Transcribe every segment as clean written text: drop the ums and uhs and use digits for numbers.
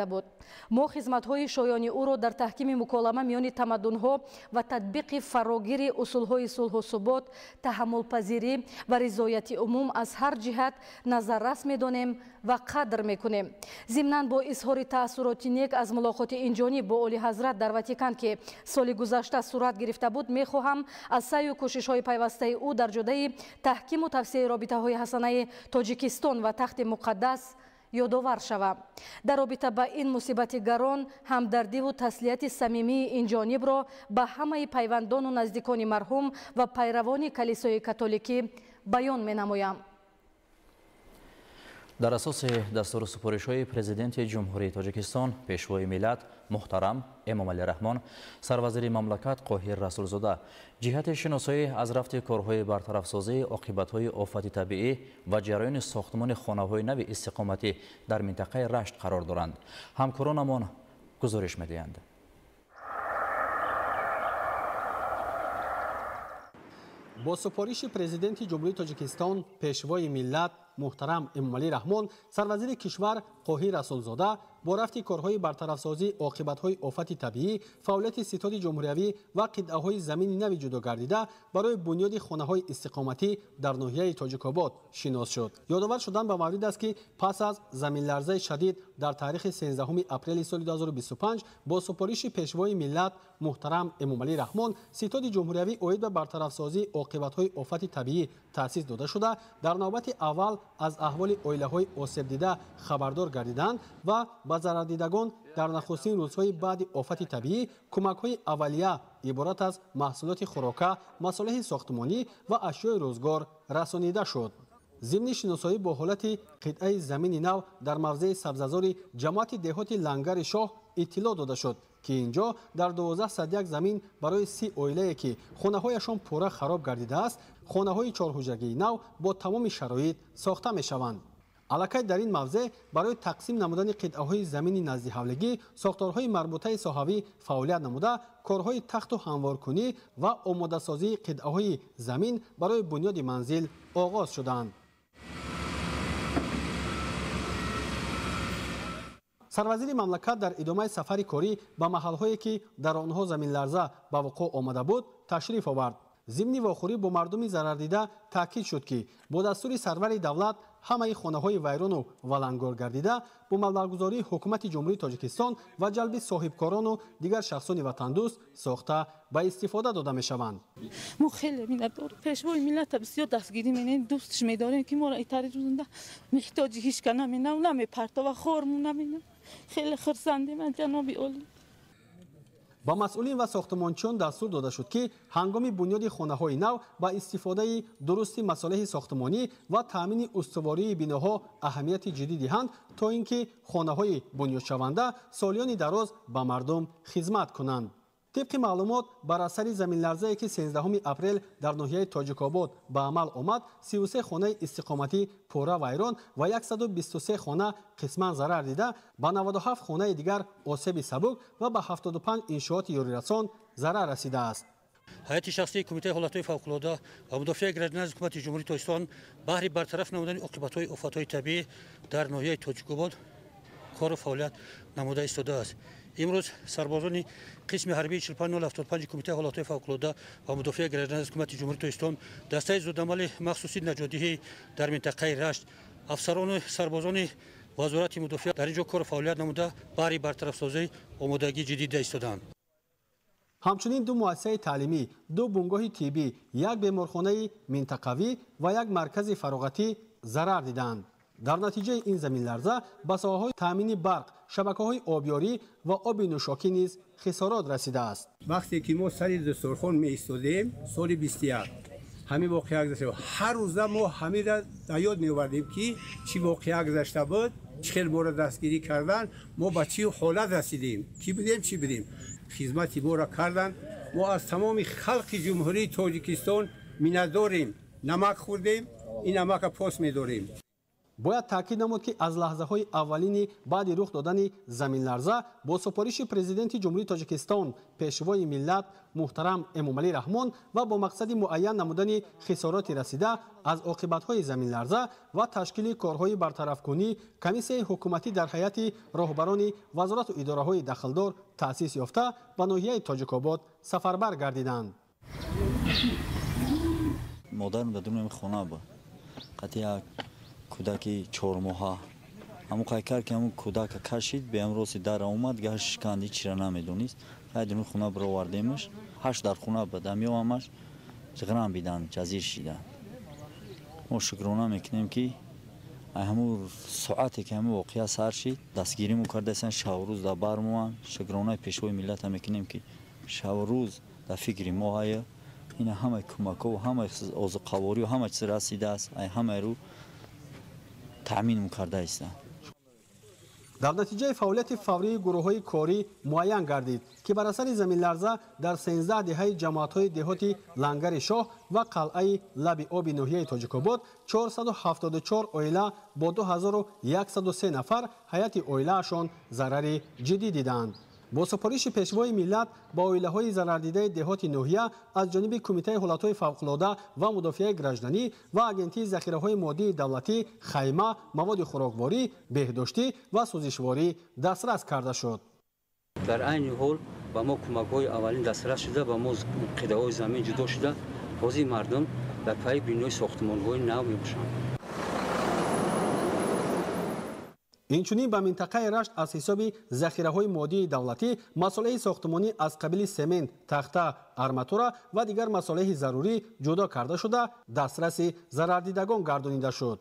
Буд. Мо хизматҳои шоёни ӯро дар таҳкими муколама миёни тамаддунҳо ва татбиқи фарогири усулҳои сулҳу субот, таҳаммулпазирӣ ва ризояти умум аз ҳар ҷиҳат назаррас медонем ва қадр мекунем. Зимнан бо изҳори таассуроти нек аз мулоқоти инҷониб бо Олиҳазрат дар Ватикан, ки соли гузашта сурат гирифта буд, мехоҳам аз саъю кӯшишҳои пайвастаи ӯ дар ҷодаи таҳкиму тавсеаи робитаҳои ҳасанаи Тоҷикистон ва Тахти Муқаддас ёдовар шавам. Дар робита ба ин мусибати гарон ҳамдардиву таслияти самимии инҷонибро ба ҳамаи пайвандону наздикони марҳум ва пайравони калисои католикӣ баён менамоям. Дар асоси дастуру супоришҳои Президенти Ҷумҳурии Тоҷикистон, Пешвои миллат муҳтарам Эмомалӣ Раҳмон, сарвазири мамлакат Қоҳир Расулзода ҷиҳати шиносоӣ аз рафти корҳои бартарафсозии оқибатҳои офати табиӣ ва ҷараёни сохтмони хонаҳои нави истиқоматӣ дар минтақаи Рашт қарор доранд. Ҳамкоронамон гузориш медиҳанд. Бо супориши Президенти Ҷумҳурии Тоҷикистон, Пешвои миллат муҳтарам Эмомалӣ Раҳмон, сарвазири кишвар Қоҳир Расулзода бо рафти корҳои бартарафсозии оқибатҳои офати табиӣ, фаъолияти ситоди ҷумҳуриявӣ ва қитъаҳои замини нави ҷудо гардида барои бунёди хонаҳои истиқоматӣ дар ноҳияи Тоҷикобод шинос шуд. Ёдовар шудан ба маврид аст, ки пас аз заминларзаи шадид дар таърихи 13 апрели соли 2025 бо супориши Пешвои миллат муҳтарам Эмомалӣ Раҳмон ситоди ҷумҳуриявӣ оид ба бартарафсозии оқибатҳои офати табиӣ таъсис дода шуда, дар навбати аввал аз аҳволи оилаҳои осебдида хабардор гардиданд ва ба зарардидагон дар нахустин рӯзҳои баъди офати табиӣ кӯмакҳои аввалия иборат аз маҳсулоти хӯрока, масолеҳи сохтмонӣ ва ашёи рӯзгор расонида шуд. Зимни шиносоӣ бо ҳолати қитъаи замини нав дар мавзеи сабзазори ҷамоати деҳоти Лангари Шоҳ иттилоъ дода шуд, ки ин ҷо дар 1201 замин барои 30 оилае, ки хонаҳояшон пурра хароб гардидааст, хонаҳои чорҳуҷрагии нав бо тамоми шароит сохта мешаванд. Аллакай дар ин мавзеъ барои тақсим намудани қитъаҳои замини наздиҳавлигӣ сохторҳои марбутаи соҳавӣ фаъолият намуда, корҳои тахту ҳамворкунӣ ва омодасозии қитъаҳои замин барои бунёди манзил оғоз шуданд. Сарвазири мамлакат дар идомаи сафари корӣ ба маҳалҳое, ки дар онҳо заминларза ба вуқӯъ омада буд, ташриф овард. Зимни вохӯрӣ бо мардуми зарардида таъкид шуд, ки бо дастури сарвари давлат ҳамаи хонаҳои вайрону валангор гардида бо маблағгузории ҳукумати Ҷумҳурии Тоҷикистон ва ҷалби соҳибкорону дигар шахсони ватандӯст сохта ба истифода дода мешаванд. Мо хеле миннатдор Пешвои миллата бисёр дастгирӣ менем, дӯстш медорем, ки моро итари рӯзонда меҳтоҷи ҳичка наменам, намепартова, хормон наменам. Хеле хурсандем аз ҷаноби олӣ. Ба масъулин ва сохтмончиён дастур дода шуд, ки ҳангоми бунёди хонаҳои нав ба истифодаи дурусти масолеҳи сохтмонӣ ва таъмини устувории биноҳо аҳамияти ҷиддӣ диҳанд, то ин ки хонаҳои бунёдшаванда солиёни дароз ба мардум хизмат кунанд. Тибқи маълумот, бар асари заминларзае, ки 13 апрел дар ноҳияи Тоҷикобод ба амал омад, 33 хонаи истиқоматӣ пурра вайрон ва 123 хона қисман зарар дида, ба 97 хонаи дигар осеби сабук ва ба 75 иншооти ёрирасон зарар расидааст. Ҳайати шахсии Кумитаи ҳолатҳои фавқулода ва мудофиаи гражданӣ аз ҳукумати Ҷумҳурии Тоҷикистон баҳри бартараф намудани оқибатҳои офатҳои табиӣ дар ноҳияи Тоҷикобод кору фаъолият намуда истодааст. Имрӯз сарбозони қисми ҳарбии 45075 Кумитаи ҳолатҳои фавқулода ва мудофиаи гражданӣ аз ҳукумати Ҷумҳурии Тоҷикистон, дастаи зудамали махсуси наҷотдиҳӣ дар минтақаи Рашт, афсарону сарбозони Вазорати мудофиа дар ин ҷо кору фаъолият намуда баҳри бартарафсозӣ омодагии ҷиддӣ дида истодаанд. Ҳамчунин ду муассисаи таълимӣ, ду бунгоҳи тиббӣ, як беморхонаи минтақавӣ ва як маркази фароғатӣ зарар диданд. Дар натиҷаи ин заминларза ба соҳаҳои таъмини барқ, шабакаҳои обёрӣ ва оби нӯшокӣ низ хисорот расидааст. Вақте ки мо сари дастурхон меистодем, соли 21 ҳамин воқеа гузашта буд. Ҳар рӯза мо ҳаминро дар ёд меовардем, ки чӣ воқеа гузашта буд, чӣ хел моро дастгирӣ карданд, мо ба чӣ ҳолат расидем, кӣ будем, чӣ будем. Хизмати моро карданд. Мо аз тамоми халқи Ҷумҳурии Тоҷикистон миннатдорем. Намак хӯрдем, ин намака пос медорем. Бояд таъкид намуд, ки аз лаҳзаҳои аввалини баъди рух додани заминларза бо супориши Президенти Ҷумҳурии Тоҷикистон, Пешвои миллат муҳтарам Эмомалӣ Раҳмон ва бо мақсади муайян намудани хисороти расида аз оқибатҳои заминларза ва ташкили корҳои бартарафкунӣ комиссияи ҳукуматӣ дар ҳайати роҳбарони вазорату идораҳои дахлдор таъсис ёфта ба ноҳияи Тоҷикобод сафарбар гардиданд. Модарам дар дуруни хона буд, қатъи як кӯдаки чормоҳа. Ҳамун қайкар ки ҳамун кӯдака кашид, беам рости дара омад, гаш шиканд, ҳичира намедонист. Хай дуруни хона бировардемаш, ҳашт дар хона буд, ҳамёамаш ғирам бидан, ҷазир шидан. Мо шукрона мекунем, ки ҳамун соате ки ҳамун воқеа сар шид, дастгиримон кардаистанд, шаврӯз дар бар моанд. Шукронаи Пешвои миллата мекунем, ки шаврӯз дар фикри мо ҳая. Ина ҳамаи кӯмакҳо, ҳамаи озуқаворию ҳама чиз расидааст, ай ҳамаи рӯ таъмин кардаистанд. Дар натиҷаи фаъолияти фаврии гурӯҳҳои корӣ муайян гардид, ки бар асари заминларза дар 13 деҳаи ҷамоатҳои деҳоти Лангари Шоҳ ва қалъаи Лаби оби ноҳияи Тоҷикобод 474 оила бо 2103 нафар ҳайати оилаашон зарари ҷиддӣ диданд. Бо супориши Пешвои миллат ба оилаҳои зарардидаи деҳоти ноҳия аз ҷониби Кумитаи ҳолатҳои фавқулода ва мудофиаи гражданӣ ва Агентии захираҳои моддии давлатӣ хайма, маводи хӯрокворӣ, беҳдоштӣ ва сӯзишворӣ дастрас карда шуд. Дар айни ҳол ба мо кӯмакҳои аввалин дастрас шуда, ба мо қидаҳои замин ҷудо шуда, ҳозир мардум дар пайи бинои сохтмонҳои нав мебошанд. Инчунин ба минтақаи Рашт аз ҳисоби захираҳои моддии давлатӣ масолеҳи сохтмонӣ аз қабили семент, тахта, арматура ва дигар масолеҳи зарурӣ ҷудо карда шуда, дастраси зарардидагон гардонида шуд.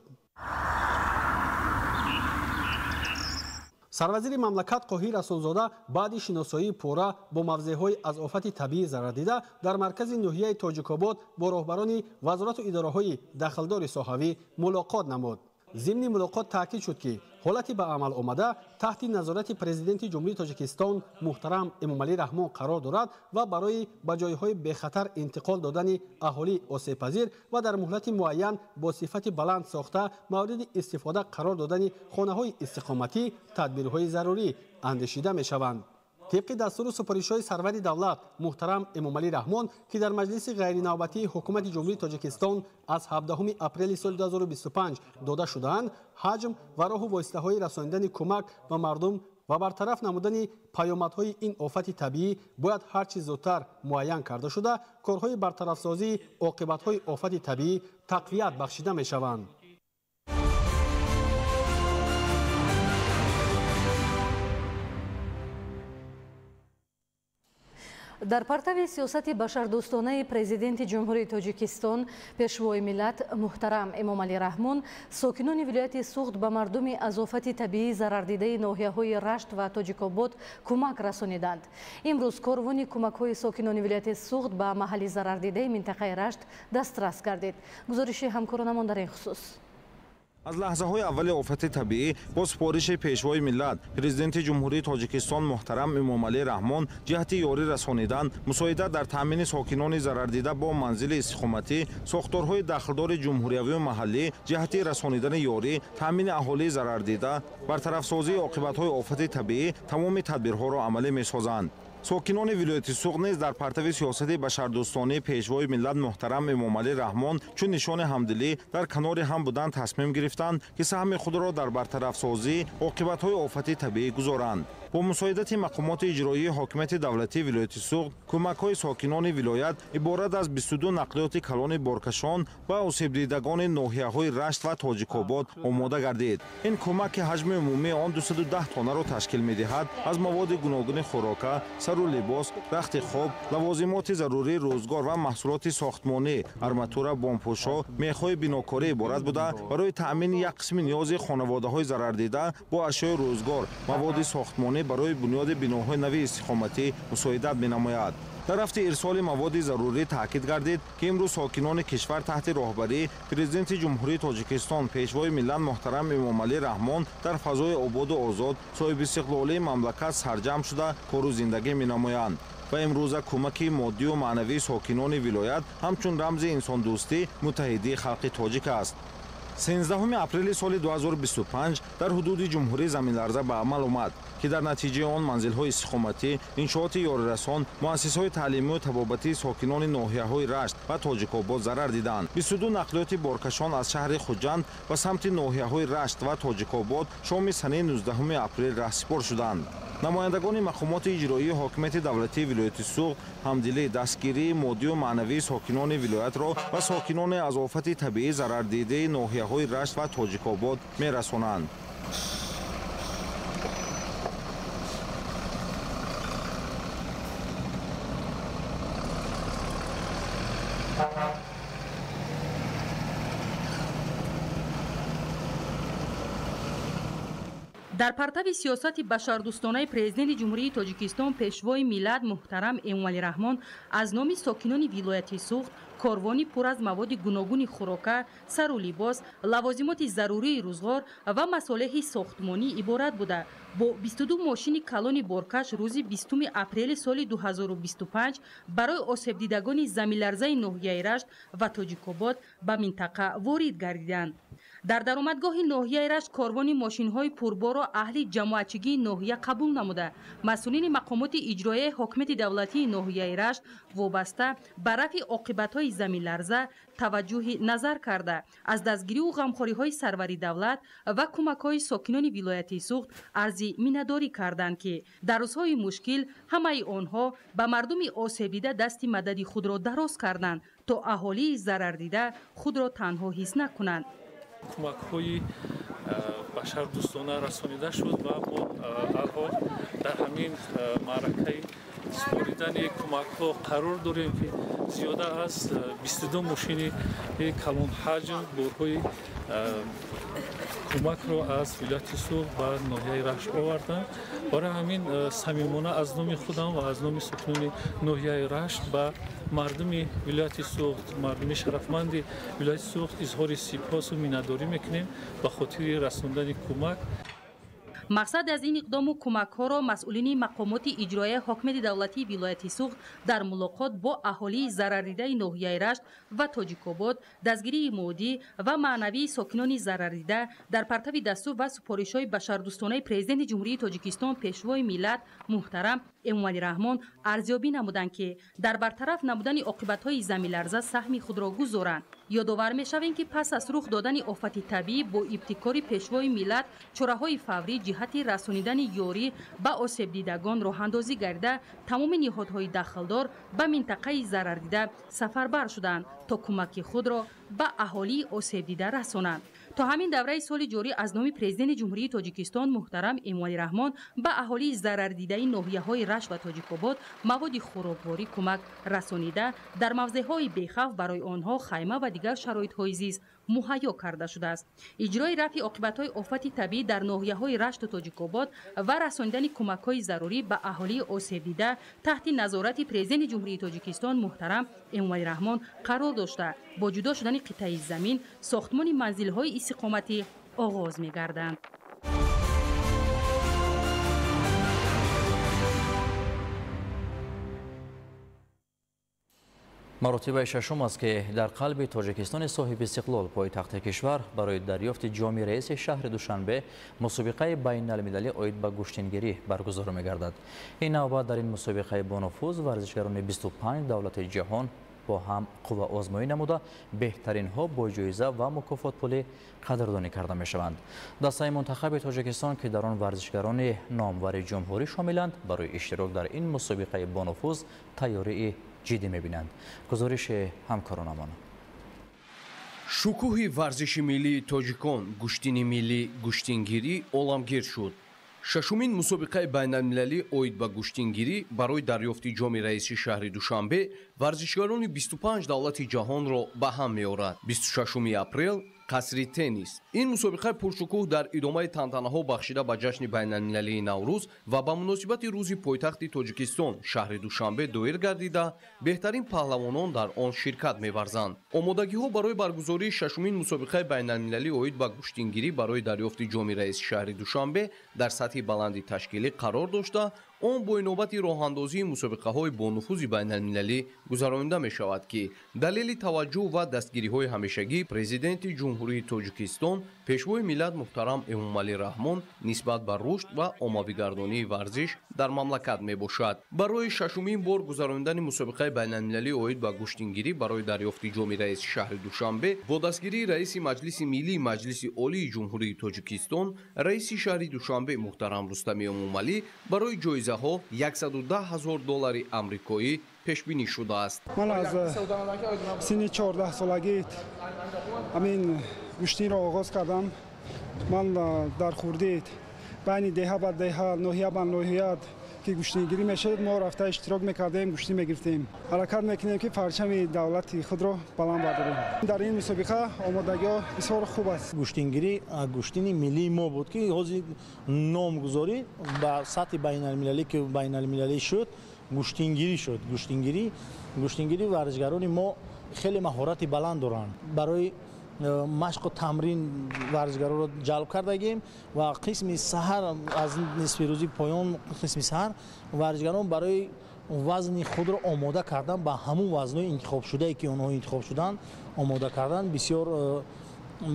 Сарвазири мамлакат Қоҳир Расулзода баъди шиносоии пурра бо мавзеъҳои аз офати табиӣ зарардида дар маркази ноҳияи Тоҷикобод бо роҳбарони вазорату идораҳои дахлдори соҳавӣ мулоқот намуд. Зимни мулоқот таъкид шуд, ки ҳолати ба амал омада таҳти назорати Президенти Ҷумҳурии Тоҷикистон муҳтарам Эмомалӣ Раҳмон қарор дорад ва барои ба ҷойҳои бехатар интиқол додани аҳолии осебпазир ва дар муҳлати муайян бо сифати баланд сохта мавриди истифода қарор додани хонаҳои истиқоматӣ тадбирҳои зарурӣ андешида мешаванд. Тибқи дастуру супоришҳои сарвари давлат муҳтарам Эмомалӣ Раҳмон, ки дар маҷлиси ғайринавбатии Ҳукумати Ҷумҳурии Тоҷикистон аз 17 апрели соли 2025 дода шудаанд, ҳаҷм ва роҳу воситаҳои расонидани кӯмак ба мардум ва бартараф намудани паёмадҳои ин офати табиӣ бояд ҳарчи зудтар муайян карда шуда, корҳои бартарафсозии оқибатҳои офати табиӣ тақвият бахшида мешаванд. Дар партави сиёсати башардӯстонаи Президенти Ҷумҳурии Тоҷикистон, Пешвои миллат муҳтарам Эмомалӣ Раҳмон, сокинони вилояти Суғд ба мардуми аз офати табиӣ зарардидаи ноҳияҳои Рашт ва Тоҷикобод кӯмак расониданд. Имрӯз корвони кӯмакҳои сокинони вилояти Суғд ба маҳалли зарардидаи минтақаи Рашт дастрас гардид. Гузориши ҳамкоронамон дар ин хусус. Аз лаҳзаҳои аввали офати табиӣ бо супориши Пешвои миллат, Президенти Ҷумҳурии Тоҷикистон муҳтарам Эмомалӣ Раҳмон ҷиҳати ёрӣ расонидан, мусоидат дар таъмини сокинони зарардида бо манзили истиқоматӣ, сохторҳои дахлдори ҷумҳуриявию маҳаллӣ ҷиҳати расонидани ёрӣ, таъмини аҳолии зарардида, бартарафсозии оқибатҳои офати табиӣ тамоми тадбирҳоро амалӣ месозанд. Сокинони вилояти Суғд низ дар партави сиёсати башардӯстонии Пешвои миллат муҳтарам Эмомалӣ Раҳмон чун нишони ҳамдилӣ дар канори ҳам будан тасмим гирифтанд, ки саҳми худро дар бартарафсозии оқибатҳои офати табиӣ гузоранд. Бо мусоидати мақомоти иҷроии ҳокимияти давлатии вилояти Суғд кӯмакҳои сокинони вилоят иборат аз 22 нақлиёти калони боркашон ва осебдидагони ноҳияҳои Рашт ва Тоҷикобод омода гардид. Ин кӯмак, ки ҳаҷми умумии он 210 тоннаро ташкил медиҳад, аз маводи гуногуни хӯрока, сару либос, рахти хоб, лавозимоти зарурии рӯзгор ва маҳсулоти сохтмонӣ, арматура, бомпӯшҳо, мехҳои бинокорӣ иборат буда, барои таъмини як қисми ниёзи хонаводаҳои зарардида бо ашёи рӯзгор, маводи сохтмонӣ барои бунёди биноҳои нави истиқоматӣ мусоидат менамояд. Дар рафти ирсоли маводи зарурӣ таъкид гардид, ки имрӯз сокинони кишвар таҳти роҳбарии Президенти Ҷумҳурии Тоҷикистон, Пешвои миллат муҳтарам Эмомалӣ Раҳмон дар фазои ободу озод, соҳибистиқлолии мамлакат сарҷамъ шуда кору зиндагӣ менамоянд ва имрӯза кӯмаки моддию маънавии сокинони вилоят ҳамчун рамзи инсондӯстӣ, муттаҳидии халқи тоҷик аст. 13 апрели соли 2025 дар ҳудуди ҷумҳурӣ заминларза ба амал омад, ки дар натиҷаи он манзилҳои истиқоматӣ, иншооти ёрирасон, муассисаҳои таълимию табобатии сокинони ноҳияҳои Рашт ва Тоҷикобод зарар диданд. 22 нақлиёти боркашон аз шаҳри Хуҷанд ба самти ноҳияҳои Рашт ва Тоҷикобод шоми санаи 19 апрел раҳсипор шуданд. Намояндагони мақомоти иҷроии ҳокимияти давлатии вилояти Суғд ҳамдилӣ, дастгирии моддию маънавии сокинони вилоятро ва сокинони аз офати табиӣ зарардидаи ноҳияҳои Рашт ва Тоҷикобод мерасонанд. Дар партави сиёсати башардӯстонаи президенти Ҷумҳурии Тоҷикистон Пешвои миллат муҳтарам Эмомалӣ Раҳмон аз номи сокинони вилояти Суғд корвони пур аз маводи гуногуни хӯрока, сару либос, лавозимоти зарурии рӯзғор ва масолеҳи сохтмонӣ иборат буда, бо 22 мошини калони боркаш рӯзи 20 апрели соли 2025 барои осебдидагони заминларзаи ноҳияи Рашт ва Тоҷикобод ба минтақа ворид гардиданд. Дар даромадгоҳи ноҳияи Рашт корвони мошинҳои пурборро аҳли ҷамоатчигии ноҳия қабул намуда, масъулини мақомоти иҷроияи ҳокимияти давлатии ноҳияи Рашт вобаста ба рафъи оқибатҳои заминларза таваҷҷӯҳи назар карда, аз дастгириву ғамхориҳои сарвари давлат ва кӯмакҳои сокинони вилояти Суғд арзи миннатдорӣ карданд, ки дар рӯзҳои мушкил ҳамаи онҳо ба мардуми осебдида дасти мадади худро дароз карданд, то аҳолии зарардида худро танҳо ҳис накунанд. Кӯмакҳои башардӯстона расонида шуд ва мо алҳол дар ҳамин маъракаи супоридани кӯмакҳо қарор дорем, ки зиёда аз 22 мошини калонҳаҷм борҳои кӯмакро аз вилояти Суғд ба ноҳияи Рашт оварданд. Барои ҳамин самимона аз номи худам ва аз номи сокинони ноҳияи Рашт ба мардуми вилояти Суғд, мардуми шарафманди вилояти Суғд изҳори сипосу миннатдорӣ мекунем ба хотири расондани кӯмак. Мақсад аз ин иқдому кӯмакҳоро масъулини мақомоти иҷроияи ҳокимияти давлатии вилояти Суғд дар мулоқот бо аҳолии зарардидаи ноҳияи Рашт ва Тоҷикобод, дастгирии моддӣ ва маънавии сокинони зарардида дар партави дастур ва супоришҳои башардӯстонаи президенти Ҷумҳурии Тоҷикистон Пешвои миллат муҳтарам Эмомалӣ Раҳмон арзёбӣ намуданд, ки дар бартараф намудани оқибатҳои заминларза саҳми худро гузоранд. Ёдовар мешавем, ки пас аз рух додани офати табиӣ бо ибтикори Пешвои миллат чораҳои фаврӣ ҷиҳати расонидани ёрӣ ба осебдидагон роҳандозӣ гардида, тамоми ниҳодҳои дахлдор ба минтақаи зарардида сафарбар шуданд, то кӯмаки худро ба аҳолии осебдида расонанд. То ҳамин давраи соли ҷорӣ аз номи президенти Ҷумҳурии Тоҷикистон муҳтарам Эмомалӣ Раҳмон ба аҳолии зарардидаи ноҳияҳои Рашт ва Тоҷикобод маводи хӯрокворӣ кӯмак расонида, дар мавзеъҳои бехавф барои онҳо хайма ва дигар шароитҳои зист муҳайё карда шудааст. Иҷрои рафъи оқибатҳои офати табиӣ дар ноҳияҳои Рашту Тоҷикобод ва расонидани кӯмакҳои зарурӣ ба аҳолии осебдида таҳти назорати президенти Ҷумҳурии Тоҷикистон муҳтарам Эмомалӣ Раҳмон қарор дошта, бо ҷудо шудани қитъаи замин сохтмони манзилҳои истиқоматӣ оғоз мегарданд. Маротибаи шашум аст, ки дар қалби Тоҷикистони соҳиби истиқлол, пойтахти кишвар, барои дарёфти ҷоми раиси шаҳри Душанбе мусобиқаи байналмилалӣ оид ба гӯштингирӣ баргузор мегардад. Ин навбат дар ин мусобиқаи бонуфуз варзишгарони 25 давлати ҷаҳон бо ҳам қувваозмоӣ намуда, беҳтаринҳо бо ҷоиза ва мукофотпулӣ қадрдонӣ карда мешаванд. Дастаи мунтахаби Тоҷикистон, ки дар он варзишгарони номвари ҷумҳурӣ шомиланд, барои иштирок дар ин мусобиқаи бонуфуз тайёрии ҷиддӣ мебинанд. Гузориши ҳамкоронамон. Шукӯҳи варзиши миллии тоҷикон, гӯштини миллӣ, гӯштингирӣ оламгир шуд. Шашумин мусобиқаи байналмилалӣ оид ба гӯштингирӣ барои дарёфти ҷоми раиси шаҳри Душанбе варзишгарони 25 давлати ҷаҳонро ба ҳам меорад. 26 апрел қасри теннис. Ин мусобиқаи пуршукӯҳ дар идомаи тантанаҳо бахшида ба ҷашни байналмилалии Наврӯз ва ба муносибати рӯзи пойтахти Тоҷикистон шаҳри Душанбе доир гардида, беҳтарин паҳлавонон дар он ширкат меварзанд. Омодагиҳо барои баргузории шашумин мусобиқаи байналмилалӣ оид ба гӯштингирӣ барои дарёфти ҷоми раиси шаҳри Душанбе дар сатҳи баланди ташкилӣ қарор дошта, Он бо инобати роҳандозии мусобиқаҳои бонуфузи байналмилалӣ гузаронида мешавад, ки далели таваҷҷӯҳ ва дастгириҳои ҳамешагии Президенти Ҷумҳурии Тоҷикистон, Пешвои миллат муҳтарам Эмомалӣ Раҳмон нисбат ба рушд ва оммавигардонии варзиш дар мамлакат мебошад. Барои шашумин бор гузаронидани мусобиқаи байналмилалӣ оид ба гӯштингирӣ барои дарёфти ҷоми раиси шаҳри Душанбе бо дастгирии раиси Маҷлиси Миллии Маҷлиси Олии Ҷумҳурии Тоҷикистон, раиси шаҳри Душанбе муҳтарам Рустами Эмомалӣ барои ҷоизаҳо 110 000 доллари амрикоӣ пешбинӣ шудааст. Ман аз синни 14 солагӣ ҳамин гӯштинро оғоз кардам. Ман дар хурдӣ байни деҳа ба деҳа, ноҳия ба ноҳия ки гӯштингирӣ мешуд, мо рафта иштирок мекардем, гӯштин мегирифтем. Ҳаракат мекунем, ки парчами давлати худро баланд бардорем. Дар ин мусобиқа омодагиҳо бисёр хуб аст. Гӯштингирӣ гӯштини миллии мо буд, ки ҳозир номгузорӣ ба сатҳи байналмилалӣ, ки байналмилалӣ шуд, гӯштингирӣ шуд. Гӯштингирӣ варзишгарони мо хеле маҳорати баланд доранд. Барои машқу тамрин варзишгаронро ҷалб кардагем ва қисми саҳар аз нисфи рӯзи поён қисми саҳар варзишгарон барои вазни худро омода кардан ба ҳамун вазнҳои интихобшудае, ки онҳо интихоб шуданд, омода кардан, бисёр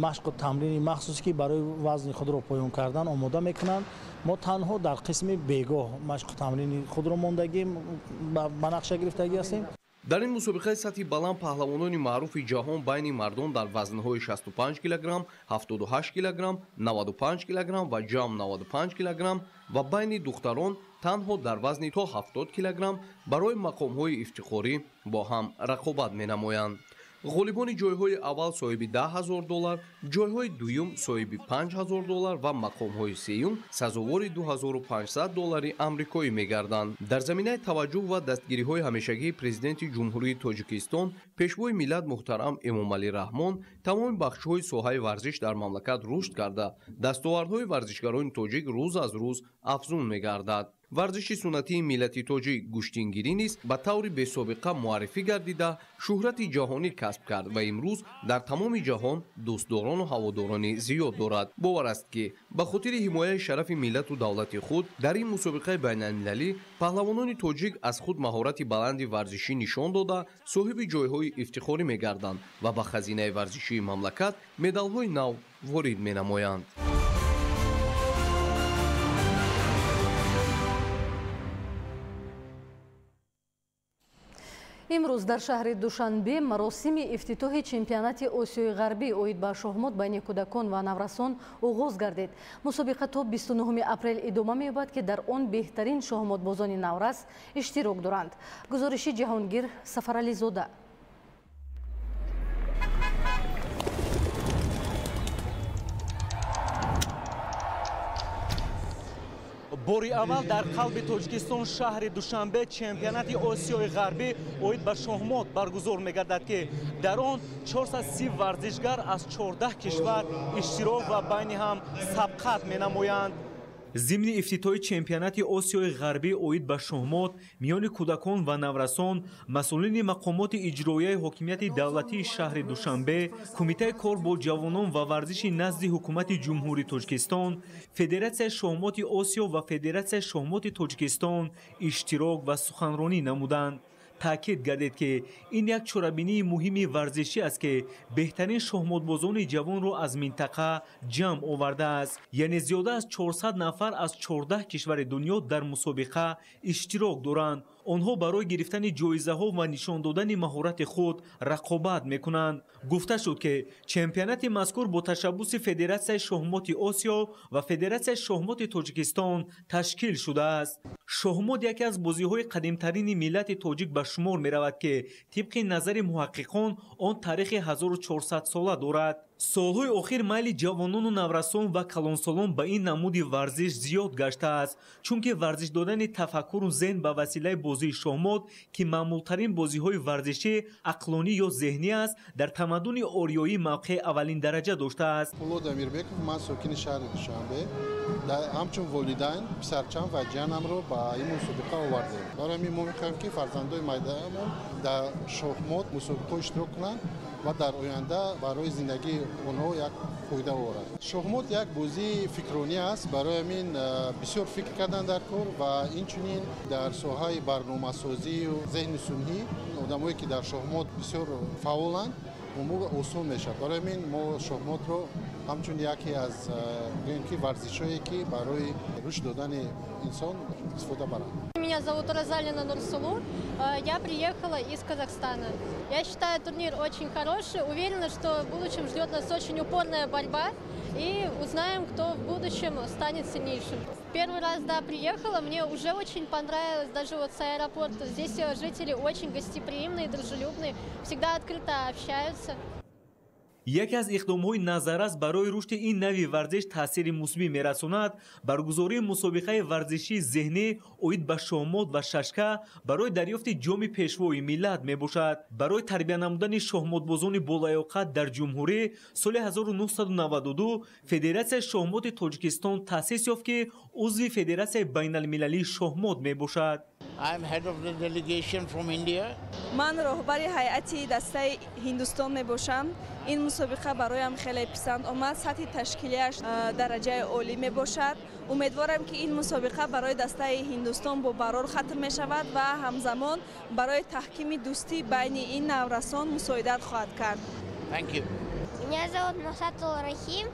машқу тамрини махсусе, ки барои вазни худро поён кардан омода мекунанд. Мо танҳо дар қисми бегоҳ машқу тамрини худро мондагим, ба нақша гирифтагӣ ҳастем. Дар ин мусобиқаи сатҳи баланд паҳлавонони маъруфи ҷаҳон байни мардон дар вазнҳои 65 килограмм, 78 килограмм, 95 килограмм ва ҷамъ 95 килограмм ва байни духтарон танҳо дар вазни то 70 килограмм барои мақомҳои ифтихорӣ бо ҳам рақобат менамоянд. Ғолибони ҷойҳои аввал соҳиби 10 000 доллар, ҷойҳои дуюм соҳиби 5000 доллар ва мақомҳои сеюм сазовори 2500 доллари амрикоӣ мегарданд. Дар заминаи таваҷҷӯҳ ва дастгириҳои ҳамешагии Президенти Ҷумҳурии Тоҷикистон, Пешвои миллат муҳтарам Эмомалӣ Раҳмон, тамоми бахшҳои соҳаи варзиш дар мамлакат рушд карда, дастовардҳои варзишгарони тоҷик рӯз аз рӯз афзун мегардад. Варзиши суннатии миллати тоҷик гӯштингирӣ низ ба таври бесобиқа муаррифӣ гардида, шӯҳрати ҷаҳонӣ касб кард ва имрӯз дар тамоми ҷаҳон дӯстдорону ҳаводорони зиёд дорад. Бовар аст, ки ба хотири ҳимояи шарафи миллату давлати худ дар ин мусобиқаи байналмилалӣ паҳлавонони тоҷик аз худ маҳорати баланди варзишӣ нишон дода, соҳиби ҷойҳои ифтихорӣ мегарданд ва ба хазинаи варзишии мамлакат медалҳои нав ворид менамоянд. Имрӯз дар шаҳри Душанбе маросими ифтитоҳи чемпионати Осиёи Ғарбӣ оид ба шоҳмот байни кӯдакон ва наврасон оғоз гардид. Мусобиқа то 29 апрел идома меёбад, ки дар он беҳтарин шоҳмотбозони наврас иштирок доранд. Гузориши Ҷаҳонгир Сафарализода. Бори аввал дар қалби Тоҷикистон, шаҳри Душанбе, чемпионати Осиёи Ғарбӣ оид ба шоҳмот баргузор мегардад, ки дар он 430 варзишгар аз 14 кишвар иштирок ва байни ҳам сабқат менамоянд. Зимни ифтитоҳи чемпионати Осиёи Ғарбӣ оид ба шоҳмот миёни кӯдакон ва наврасон масъулини мақомоти иҷроияи ҳокимияти давлатии шаҳри Душанбе, Кумитаи кор бо ҷавонон ва варзиши назди Ҳукумати Ҷумҳурии Тоҷикистон, Федератсияи шоҳмоти Осиё ва Федератсияи шоҳмоти Тоҷикистон иштирок ва суханронӣ намуданд. Таъкид гардид, ки ин як чорабинии муҳими варзишӣ аст, ки беҳтарин шоҳмотбозони ҷавонро аз минтақа ҷамъ овардааст. Яъне зиёда аз 400 нафар аз 14 кишвари дунё дар мусобиқа иштирок доранд. Онҳо барои гирифтани ҷоизаҳо ва нишон додани маҳорати худ рақобат мекунанд. Гуфта шуд, ки чемпионати мазкур бо ташаббуси Федератсияи шоҳмоти Осиё ва Федератсияи шоҳмоти Тоҷикистон ташкил шудааст. Шоҳмот яке аз бозиҳои қадимтарини миллати тоҷик ба шумор меравад, ки тибқи назари муҳаққиқон он таърихи 1400 сола дорад. Солҳои охир майли ҷавонону наврасон ва калонсолон ба ин намуди варзиш зиёд гаштааст, чунки варзиш додани тафаккуру зеҳн ба василаи бозии шоҳмот, ки маъмултарин бозиҳои варзишӣ ақлонӣ ё зеҳнӣ аст, дар тамаддуни ориёӣ мавқеи аввалин дараҷа доштааст. Пулод Амирбеков, ман сокини шаҳри Душанбе. Ҳамчун волидайн писарчам ва ҷиянамро ба ин мусобиқа овардем. Барои ҳамин мо мехоҳем, ки фарзандои майдаамон дар шоҳмот мусобиқаҳо иштирок кунанд. ва дар оянда барои зиндагии онҳо як фоида орад. Шоҳмот як бозии фикронӣ аст, барои ҳамин бисёр фикр кардан дар кор ва инчунин дар соҳаи барномасозию зеҳни сунъӣ одамое ки дар шоҳмот бисёр фаъоланд, умур осон мешавад. Барои ҳамин мо шоҳмотро ҳамчун яке аз гӯем ки варзишҳое ки барои рушд додани инсон истифода баранд. Меня зовут Розалина Нурсулу. Я приехала из Казахстана. Я считаю турнир очень хороший. Уверена, что в будущем ждет нас очень упорная борьба. И узнаем, кто в будущем станет сильнейшим. Первый раз, да, приехала, мне уже очень понравилось, даже вот с аэропорта. Здесь жители очень гостеприимные, дружелюбные, всегда открыто общаются. Яке аз иқдомҳои назаррас барои рушди ин нави варзиш таъсири мусбӣ мерасонад баргузории мусобиқаи варзишии зеҳнӣ оид ба шоҳмот ва шашка барои дарёфти ҷоми пешвои миллат мебошад. Барои тарбия намудани шоҳмотбозони болаёқат дар ҷумҳурӣ соли 1992 Федератсияи шоҳмоти Тоҷикистон таъсис ёфт, ки узви Федератсияи байналмилалии шоҳмот мебошад. Ман роҳбари ҳайати дастаи Ҳиндустон мебошам. Ин мусобиқа бароям хеле писанд омад. Сатҳи ташкилияш дараҷаи олӣ мебошад. Умедворам, ки ин мусобиқа барои дастаи Ҳиндустон бо барор хатм мешавад ва ҳамзамон барои таҳкими дӯстӣ байни ин наврасон мусоидат хоҳад кард. Меня зовут Мусатул Рахим,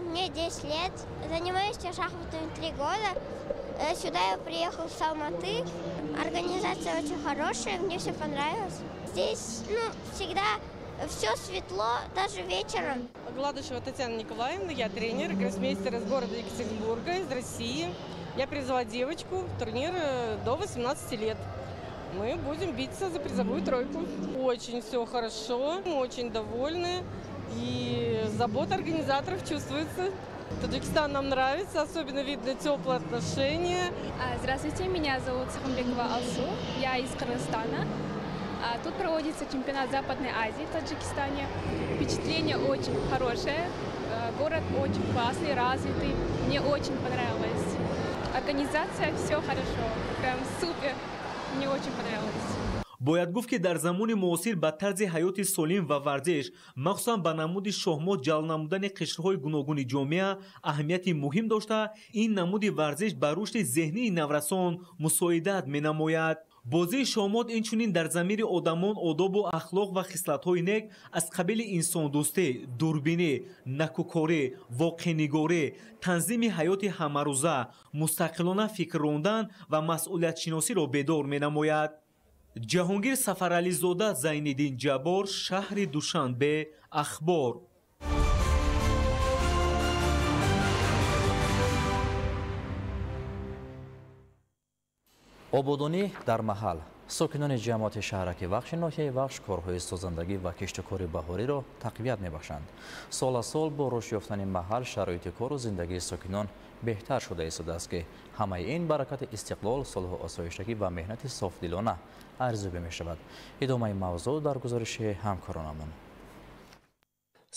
мне 10 лет, занимаюсь я шахматами 3 года. Сюда я приехал с Алматы. Организация очень хорошая, мне все понравилось. Здесь, ну, всегда все светло, даже вечером. Гладышева Татьяна Николаевна, я тренер, гроссмейстер из города Екатеринбурга, из России. Я привезла девочку в турнир до 18 лет. Мы будем биться за призовую тройку. Очень все хорошо, мы очень довольны. И забота организаторов чувствуется. Таджикистан нам нравится, особенно видно теплые отношения. Здравствуйте, меня зовут Сахамбекова Алсу, я из Кыргызстана. Тут проводится чемпионат Западной Азии в Таджикистане. Впечатление очень хорошее, город очень классный, развитый, мне очень понравилось. Организация, все хорошо, прям супер, мне очень понравилось. Бояд гуфт, ки дар замони муосир ба тарзи ҳаёти солим ва варзиш, махсусан ба намуди шоҳмот ҷалб намудани қишрҳои гуногуни ҷомеа аҳамияти муҳим дошта, ин намуди варзиш ба рушди зеҳнии наврасон мусоидат менамояд. Бозии шоҳмот инчунин дар замири одамон одобу ахлоқ ва хислатҳои нек аз қабили инсондӯстӣ, дурбинӣ, накӯкорӣ, воқеънигорӣ, танзими ҳаёти ҳамарӯза, мустақилона фикр рондан ва масъулиятшиносиро бедор менамояд. Ҷаҳонгир Сафарализода, Зайниддин Ҷаббор, шаҳри Душанбе, Ахбор. Ободонӣ дар маҳал. Сокинони ҷамоати шаҳраки Вахши ноҳияи Вахш корҳои созандагӣ ва киштукори баҳориро тақвият мебахшанд. Сол аз сол бо рушд ёфтани маҳал шароити кору зиндагии сокинон беҳтар шуда истодааст, ки ҳамаи ин баракати истиқлол, сулҳу осоиштагӣ ва меҳнати софдилона арзёбӣ мешавад. Идомаи мавзӯъ дар гузориши ҳамкоронамон.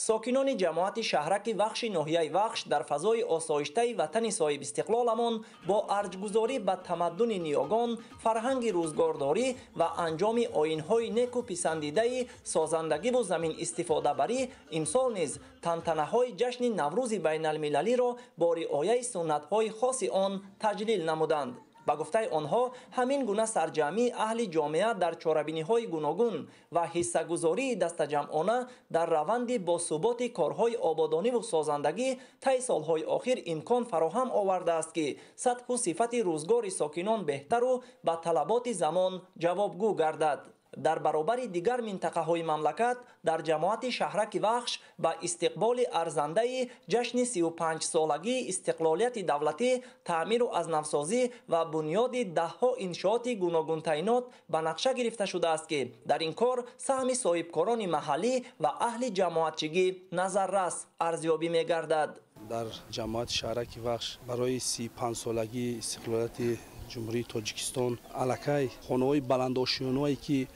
Сокинони ҷамоати шаҳраки Вахши ноҳияи Вахш дар фазои осоиштаи ватани соҳибистиқлоламон бо арҷгузорӣ ба тамаддуни ниёгон, фарҳанги рӯзгордорӣ ва анҷоми оинҳои неку писандидаи созандагиву замин истифодабарӣ имсол низ тантанаҳои ҷашни Наврӯзи байналмилалиро бо риояи суннатҳои хоси он таҷлил намуданд. Ба гуфтаи онҳо, ҳамин гуна сарҷамъии аҳли ҷомеа дар чорабиниҳои гуногун ва ҳиссагузории дастаҷамъона дар раванди босуботи корҳои ободониву созандагӣ таи солҳои охир имкон фароҳам овардааст, ки сатҳу сифати рӯзгори сокинон беҳтару ба талаботи замон ҷавобгӯ гардад. Дар баробари дигар минтақаҳои мамлакат дар ҷамоати шаҳраки Вахш ба истиқболи арзандаи ҷашни 35-солагии истиқлолияти давлатӣ, таъмиру азнавсозӣ ва бунёди даҳҳо иншооти гуногунтайнот ба нақша гирифта шудааст, ки дар ин кор саҳми соҳибкорони маҳаллӣ ва аҳли ҷамоатчигӣ назаррас арзёбӣ мегардад. Дар ҷамоати шаҳраки Вахш барои 35-солагии истиқлолияти Ҷумҳурии Тоҷикистон аллакай хонаҳои баландошёнаое, ки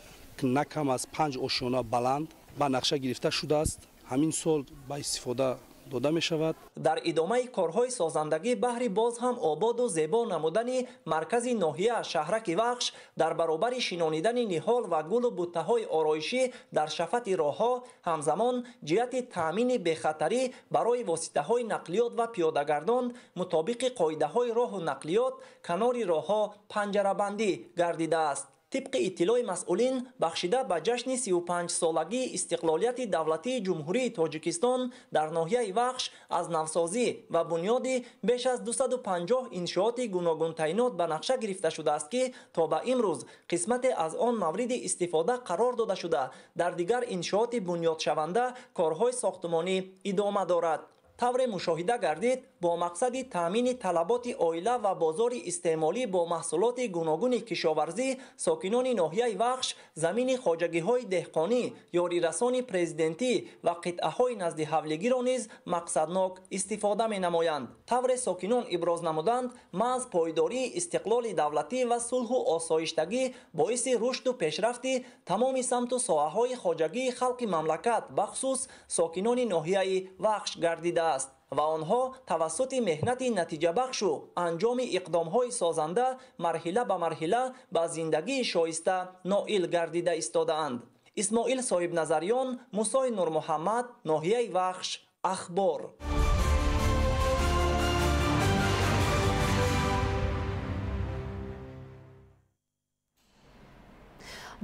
на кам аз 5 ошёна баланд ба нақша гирифта шудааст, ҳамин сол ба истифода Дода мешавад. Дар идомаи корҳои созандагӣ баҳри боз ҳам ободу зебо намудани маркази ноҳия шаҳраки Вахш дар баробари шинонидани ниҳол ва гулу буттаҳои ороишӣ дар шафати роҳҳо, ҳамзамон ҷиҳати таъмини бехатарӣ барои воситаҳои нақлиёт ва пиёдагардон мутобиқи қоидаҳои роҳу нақлиёт канори роҳҳо панҷарабандӣ гардидааст. Тибқи иттилои масъулин, бахшида ба ҷашни 35-солагии истиқлолияти давлатии Ҷумҳурии Тоҷикистон дар ноҳияи Вахш аз навсозӣ ва бунёди беш аз 250 иншооти гуногунтайнот ба нақша гирифта шудааст, ки то ба имрӯз қисмате аз он мавриди истифода қарор дода шуда, дар дигар иншооти бунёдшаванда корҳои сохтмонӣ идома дорад. Тавре мушоҳида гардид, бо мақсади таъмини талаботи оила ва бозори истеъмолӣ бо маҳсулоти гуногуни кишоварзӣ сокинони ноҳияи Вахш замини хоҷагиҳои деҳқонӣ, ёрирасони президентӣ ва қитъаҳои назди ҳавлигиро низ мақсаднок истифода менамоянд. Тавре сокинон иброз намуданд, маҳз пойдории истиқлоли давлатӣ ва сулҳу осоиштагӣ боиси рушду пешрафти тамоми самту соҳаҳои хоҷагии халқи мамлакат, бахусус сокинони ноҳияи Вахш гардидааст ва онҳо тавассути меҳнати натиҷабахшу анҷоми иқдомҳои созанда марҳила ба марҳила ба зиндагии шоиста ноил гардида истодаанд. Исмоил Соҳибназарён, Мусои Нурмуҳаммад, ноҳияи Вахш, Ахбор.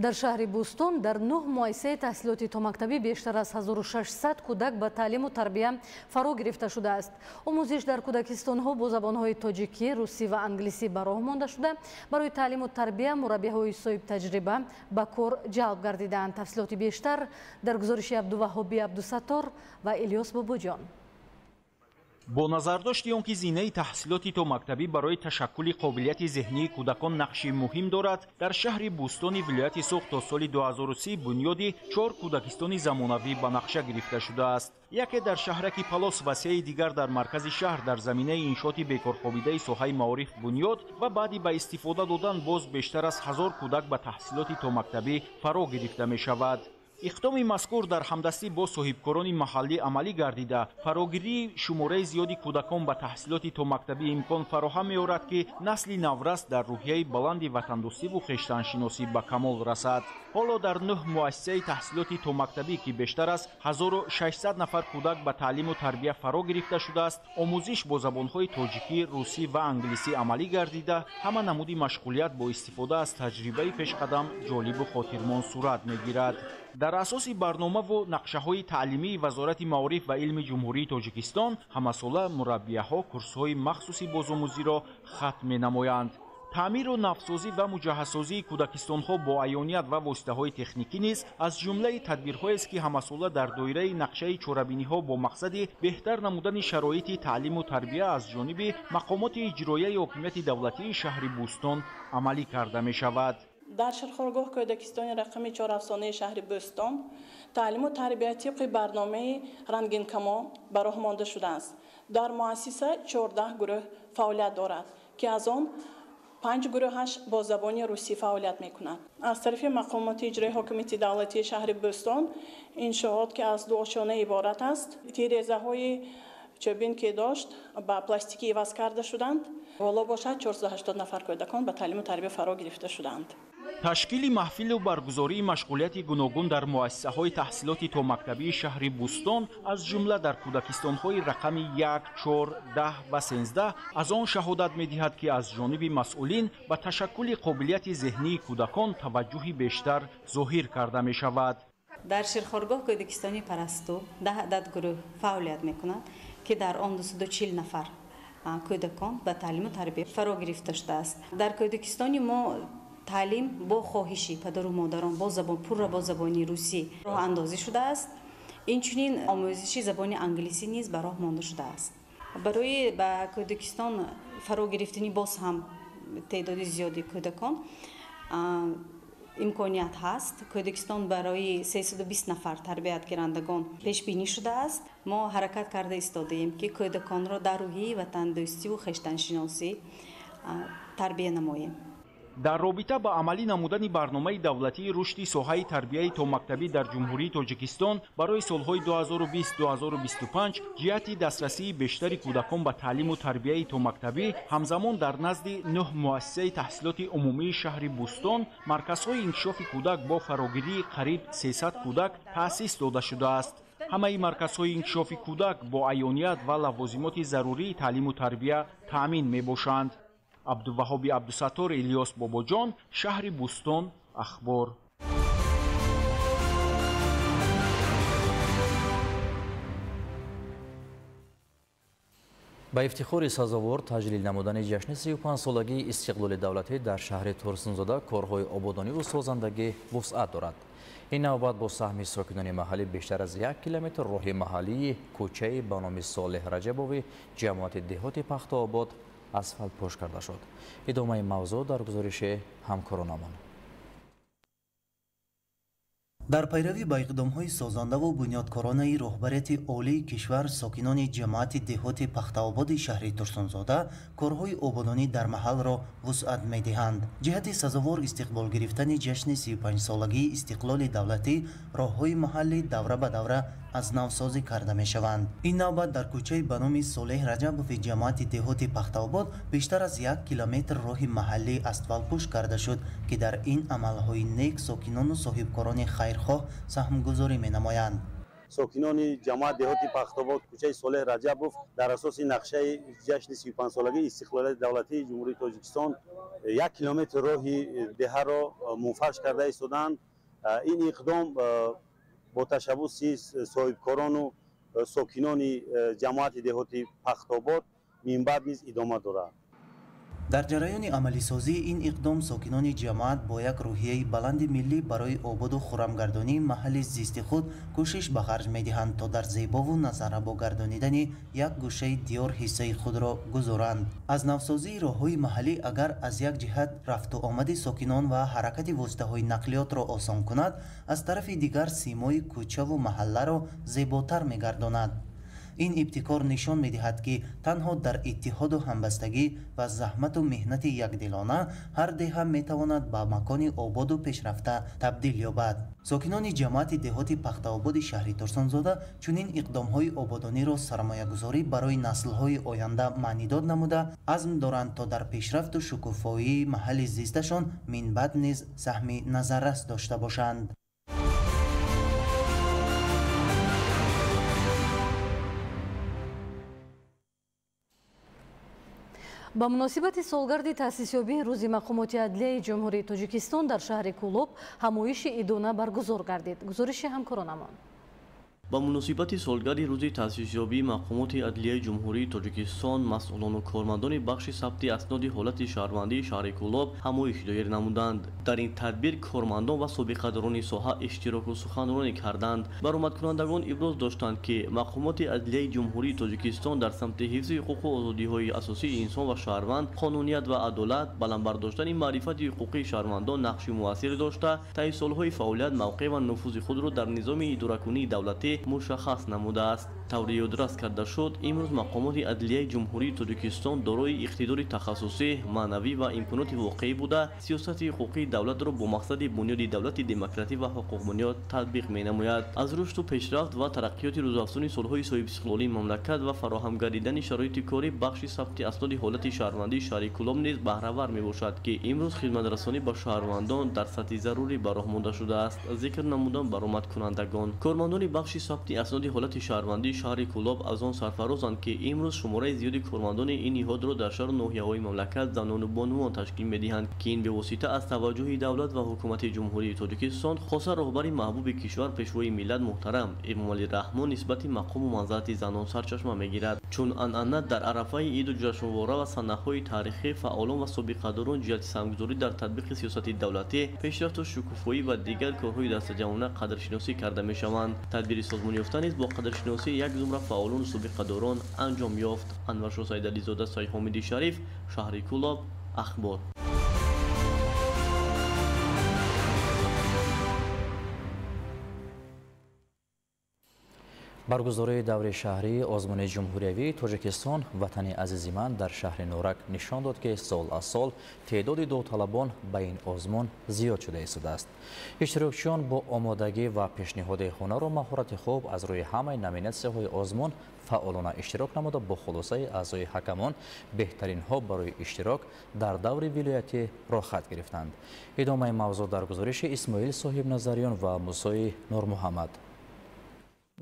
Дар шаҳри Бӯстон дар 9 муассисаи таҳсилоти томактабӣ бештар аз 1600 кӯдак ба таълиму тарбия фаро гирифта шудааст. Омӯзиш дар кӯдакистонҳо бо забонҳои тоҷикӣ, русӣ ва англисӣ ба роҳ монда шуда, барои таълиму тарбия мураббиҳои соҳибтаҷриба ба кор ҷалб гардидаанд. Тафсилоти бештар дар гузориши Абдуваҳоби Абдусаттор ва Илёс Бобоҷон. Бо назардошти он ки зинаи таҳсилоти томактабӣ барои ташаккули қобилияти зеҳнии кӯдакон нақши муҳим дорад, дар шаҳри Бӯстони вилояти Суғд то соли 2030 бунёди 4 кӯдакистони замонавӣ ба нақша гирифта шудааст. Яке дар шаҳраки Палос ва сеи дигар дар маркази шаҳр дар заминаи иншооти бекорхобидаи соҳаи маориф бунёд ва баъди ба истифода додан боз бештар аз 1000 кӯдак ба таҳсилоти томактабӣ фаро гирифта мешавад. Иқдоми мазкур дар ҳамдастӣ бо соҳибкорони маҳаллӣ амалӣ гардида, фарогирии шумораи зиёди кӯдакон ба таҳсилоти томактабӣ имкон фароҳам меорад, ки насли наврас дар рӯҳияи баланди ватандӯстиву хештаншиносӣ ба камол расад. Ҳоло дар 9 муассисаи таҳсилоти томактабӣ, ки бештар аз 1600 нафар кӯдак ба таълиму тарбия фаро гирифта шудааст, омӯзиш бо забонҳои тоҷикӣ, русӣ ва англисӣ амалӣ гардида, ҳама намуди машғулият бо истифода аз таҷрибаи пешқадам ҷолибу хотирмон сурат мегирад. Дар асоси барномаву нақшаҳои таълимии Вазорати маориф ва илми Ҷумҳурии Тоҷикистон ҳамасола мураббияҳо курсҳои махсуси бозомӯзиро хатм менамоянд. Таъмиру навсозӣ ва муҷаҳҳазсозии кӯдакистонҳо бо аёният ва воситаҳои техникӣ низ аз ҷумлаи тадбирҳоест, ки ҳамасола дар доираи нақшаи чорабиниҳо бо мақсади беҳтар намудани шароити таълиму тарбия аз ҷониби мақомоти иҷроияи ҳокимияти давлатии шаҳри Бӯстон амалӣ карда мешавад. Дар ширхоргоҳ кӯдакистони рақами 4 афсонаи шаҳри Бӯстон таълиму тарбия тибқи барномаи рангинкамон ба роҳ монда шудааст. Дар муассиса 14 гурӯҳ фаъолият дорад, ки аз он 5 гурӯҳаш бо забони русӣ фаъолият мекунад. Аз тарафи мақомоти иҷроии ҳокимияти давлатии шаҳри Бӯстон иншоот, ки аз 2 ошёна иборат аст, тирезаҳои чӯбин ки дошт ба пластикӣ иваз карда шуданд. Ҳоло бошад 480 нафар кӯдакон ба таълиму тарбия фаро гирифта шуданд. Ташкили маҳфилу баргузории машғулияти гуногун дар муассисаҳои таҳсилоти томактабии шаҳри Бӯстон, аз ҷумла дар кӯдакистонҳои рақами 1, 4, 10 ва 13 аз он шаҳодат медиҳад, ки аз ҷониби масъулин ба ташаккули қобилияти зеҳнии кӯдакон таваҷҷӯҳи бештар зоҳир карда мешавад. Дар ширхоргоҳ кӯдакистони Парасту 10 адад гурӯҳ фаъолият мекунад, ки дар он 240 нафар кӯдакон ба таълиму тарбия фаро гирифта шудааст. Дар кӯдакистони мо таълим бо хоҳиши падару модарон бо забон пурра бо забони русӣ роҳандозӣ шудааст. Инчунин омӯзиши забони англисӣ низ ба роҳ монда шудааст. Барои ба кӯдакистон фаро гирифтани боз ҳам теъдоди зиёди кӯдакон имконият ҳаст. Кӯдакистон барои 320 нафар тарбиятгирандагон пешбинӣ шудааст. Мо ҳаракат карда истодаем, ки кӯдаконро дар рӯҳияи ватандӯстиву хештаншиносӣ тарбия намоем. Дар робита ба амалӣ намудани барномаи давлатии рушди соҳаи тарбияи томактабӣ дар Ҷумҳурии Тоҷикистон барои солҳои 2020-2025 ҷиҳати дастрасии бештари кӯдакон ба таълиму тарбияи томактабӣ, ҳамзамон дар назди 9 муассисаи таҳсилоти умумии шаҳри Бӯстон марказҳои инкишофи кӯдак бо фарогирии қариб 300 кӯдак таъсис дода шудааст. Ҳамаи марказҳои инкишофи кӯдак бо аёният ва лавозимоти зарурии таълиму тарбия таъмин мебошанд. Абдуваҳоби Абдусаттор, Илёс Бобоҷон, шаҳри Бӯстон, Ахбор. Ба ифтихори сазовор таҷлил намудани ҷашни 35-солагии истиқлоли давлатӣ дар шаҳри Турсунзода корҳои ободониву созандагӣ вусъат дорад. Ин навбат бо саҳми сокинони маҳаллӣ бештар аз 1 километр роҳи маҳаллии кӯчаи ба номи Солеҳ Раҷабови ҷамоати деҳоти Пахтаобод асфалтпӯш карда шуд. Идомаи мавзӯъ дар гузориши ҳамкоронамон. Дар пайравӣ ба иқдомҳои созандаву бунёдкоронаи роҳбарияти олии кишвар, сокинони ҷамоати деҳоти Пахтаободи шаҳри Турсунзода корҳои ободонӣ дар маҳалро вусъат медиҳанд. Ҷиҳати сазовор истиқбол гирифтани ҷашни 35-солагии истиқлоли давлатӣ роҳҳои маҳаллӣ давра ба давра аз навсозӣ карда мешаванд. Ин навбат дар кӯчаи ба номи Солеҳ Раҷабови ҷамоати деҳоти Пахтаобод бештар аз 1 километр роҳи маҳаллӣ асфалтпӯш карда шуд, ки дар ин амалҳои нек сокинону соҳибкорони хайрхоҳ саҳмгузорӣ менамоянд. Сокинони ҷамоат деҳоти Пахтаобод кӯчаи Солеҳ Раҷабов дар асоси нақшаи ҷашни 35-солагии истиқлолияти давлатии Ҷумҳурии Тоҷикистон 1 километр роҳи деҳаро мунфарш карда истоданд. Ин иқдом бо ташаббуси соҳибкорону сокинони ҷамоати деҳоти Пахтаобод минбаъд низ идома дорад. Дар ҷараёни амалисозии ин иқдом сокинони ҷамоат бо як рӯҳияи баланди миллӣ барои ободу хурамгардонии маҳалли зисти худ кӯшиш ба харҷ медиҳанд, то дар зебову назаррабо гардонидани як гӯшаи диёр ҳиссаи худро гузоранд. Аз навсозии роҳҳои маҳаллӣ агар аз як ҷиҳат рафту омади сокинон ва ҳаракати воситаҳои нақлиётро осон кунад, аз тарафи дигар симои кӯчаву маҳалларо зеботар мегардонад. Ин ибтикор нишон медиҳад, ки танҳо дар иттиҳоду ҳамбастагӣ ва заҳмату меҳнати якдилона ҳар деҳа метавонад ба макони ободу пешрафта табдил ёбад. Сокинони ҷамоати деҳоти Пахтаободи шаҳри Турсунзода чунин иқдомҳои ободониро сармоягузорӣ барои наслҳои оянда маънидод намуда, азм доранд, то дар пешрафту шукуфоии маҳалли зисташон минбаъд низ саҳми назаррас дошта бошанд. Ба муносибати солгарди таъсисёбии рӯзи мақомоти адлияи Ҷумҳурии Тоҷикистон дар шаҳри Кӯлоб ҳамоиши идона баргузор гардид. Гузориши ҳамкоронамон. Ба муносибати солгарди рӯзи таъсисёбии мақомоти адлияи Ҷумҳурии Тоҷикистон масъулону кормандони бахши сабти асноди ҳолати шаҳрвандии шаҳри Кӯлоб ҳамоиш доир намуданд. Дар ин тадбир кормандон ва собиқадорони соҳа иштироку суханронӣ карданд. Баромадкунандагон иброз доштанд, ки мақомоти адлияи Ҷумҳурии Тоҷикистон дар самти ҳифзи ҳуқуқу озодиҳои асосии инсон ва шаҳрванд, қонуният ва адолат, баланд бардоштани маърифати ҳуқуқии шаҳрвандон нақши муассир дошта, таи солҳои фаъолият мавқеъ ва нуфузи худро дар низоми идоракунии давлатӣ мушаххас намудааст. Таври ёдрас карда шуд, имрӯз мақомоти адлияи Ҷумҳурии Тоҷикистон дорои иқтидори тахассусӣ, маънавӣ ва имконоти воқеӣ буда, сиёсати ҳуқуқии давлатро бо мақсади бунёди давлати демократӣ ва ҳуқуқбунёд татбиқ менамояд. Аз рушду пешрафт ва тараққиёти рӯзафзуни солҳои соҳибистиқлолии мамлакат ва фароҳам гардидани шароити корӣ бахши сабти асноди ҳолати шаҳрвандии шаҳри Кӯлоб низ баҳравар мебошад, ки имрӯз хидматрасонӣ ба шаҳрвандон дар сатҳи зарурӣ ба роҳ монда шудааст. Зикр намудан баромадкунандагон. Кормандони бахши сабти асноди ҳолати шаҳрвандии шаҳри Кӯлоб аз он сарфарозанд, ки имрӯз шумораи зиёди кормандони ин ниҳодро дар шаҳру ноҳияҳои мамлакат занону бонувон ташкил медиҳанд, ки ин бевосита аз таваҷҷӯҳи давлат ва ҳукумати Ҷумҳурии Тоҷикистон, хоса роҳбари маҳбуби кишвар Пешвои миллат муҳтарам Эмомалӣ Раҳмон нисбати мақому манзалати занон сарчашма мегирад. Чун анъана дар арафаи иду ҷашнвора ва санаҳои таърихӣ фаъолон ва собиқадорон ҷиҳати саҳмгузорӣ дар татбиқи сиёсати давлатӣ, пешрафту шукуфоӣ ва дигар корҳои дастаҷамъона қадршиносӣ карда мешаванд. Тадбири созмонёфта низ бо қадршиносии як зумра фаъолону собиқадорон анҷом ёфт. Анваршо Сайдализода, Сайҳомиди Шариф, шаҳри Кӯлоб, Ахбор. Баргузории даври шаҳрии озмуни ҷумҳуриявии Тоҷикистон «Ватани азизи ман» дар шаҳри Норак нишон дод, ки сол аз сол теъдоди довталабон ба ин озмун зиёд шуда истодааст. Иштирокчиён бо омодагӣ ва пешниҳоди ҳунару маҳорати хуб аз рӯи ҳамаи номинатсияҳои озмун фаъолона иштирок намуда, бо хулосаи аъзои ҳакамон беҳтаринҳо барои иштирок дар даври вилоятӣ роҳхат гирифтанд. Идомаи мавзӯъ дар гузориши Исмоил Соҳибназариён ва Мусои Нурмуҳаммад.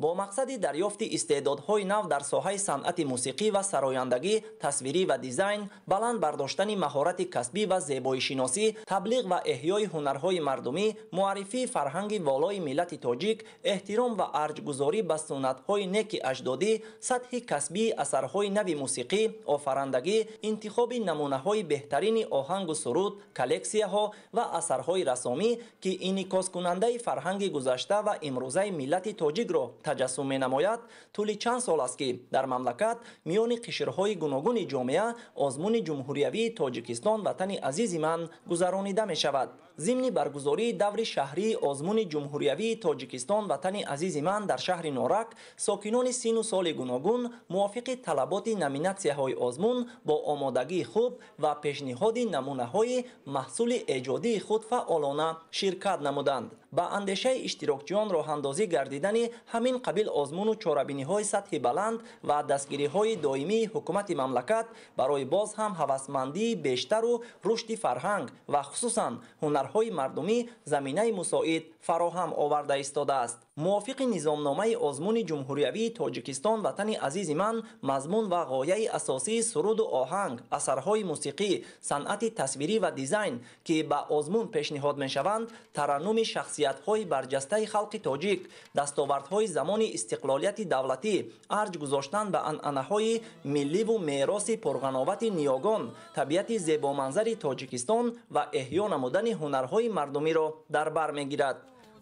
Бо мақсади дарёфти истеъдодҳои нав дар соҳаи санъати мусиқӣ ва сарояндагӣ, тасвирӣ ва дизайн, баланд бардоштани маҳорати касбӣ ва зебоишиносӣ, таблиғ ва эҳёи ҳунарҳои мардумӣ, муаррифии фарҳанги волои миллати тоҷик, эҳтиром ва арҷгузорӣ ба суннатҳои неки аҷдодӣ, сатҳи касбии асарҳои нави мусиқӣ, офарандагӣ, интихоби намунаҳои беҳтарини оҳангу суруд, коллексияҳо ва асарҳои рассомӣ, ки инъикоскунандаи фарҳанги гузашта ва имрӯзаи миллати тоҷикро таҷассум менамояд, тӯли чанд сол аст, ки дар мамлакат миёни қишрҳои гуногуни ҷомеа озмуни ҷумҳуриявии Тоҷикистон «Ватани азизи ман» гузаронида мешавад. Зимни баргузории даври шаҳрии озмуни ҷумҳуриявии Тоҷикистон «Ватани азизи ман» дар шаҳри Норак, сокинони сину соли гуногун мувофиқи талаботи номинатсияҳои озмун бо омодагии хуб ва пешниҳоди намунаҳои маҳсули эҷодии худ фаъолона ширкат намуданд. Ба андешаи иштирокчиён, роҳандозӣ гардидани ҳамин қабил озмуну чорабиниҳои сатҳи баланд ва дастгириҳои доимии ҳукумати мамлакат барои боз ҳам ҳавасмандии бештару рушди фарҳанг ва хусусан ҳунарҳои мардумӣ заминаи мусоид фароҳам оварда истодааст. Мувофиқи низомномаи озмуни ҷумҳуриявии Тоҷикистон «Ватани азизи ман», мазмун ва ғояи асосии суруду оҳанг, асарҳои мусиқӣ, санъати тасвирӣ ва дизайн, ки ба озмун пешниҳод мешаванд, тараннуми шахсиятҳои барҷастаи халқи тоҷик, дастовардҳои замони истиқлолияти давлатӣ, арҷ гузоштан ба анъанаҳои милливу мероси пурғановати ниёгон, табиати зебоманзари Тоҷикистон ва эҳё намудани ҳунарҳои мардумиро дар бар мегирад.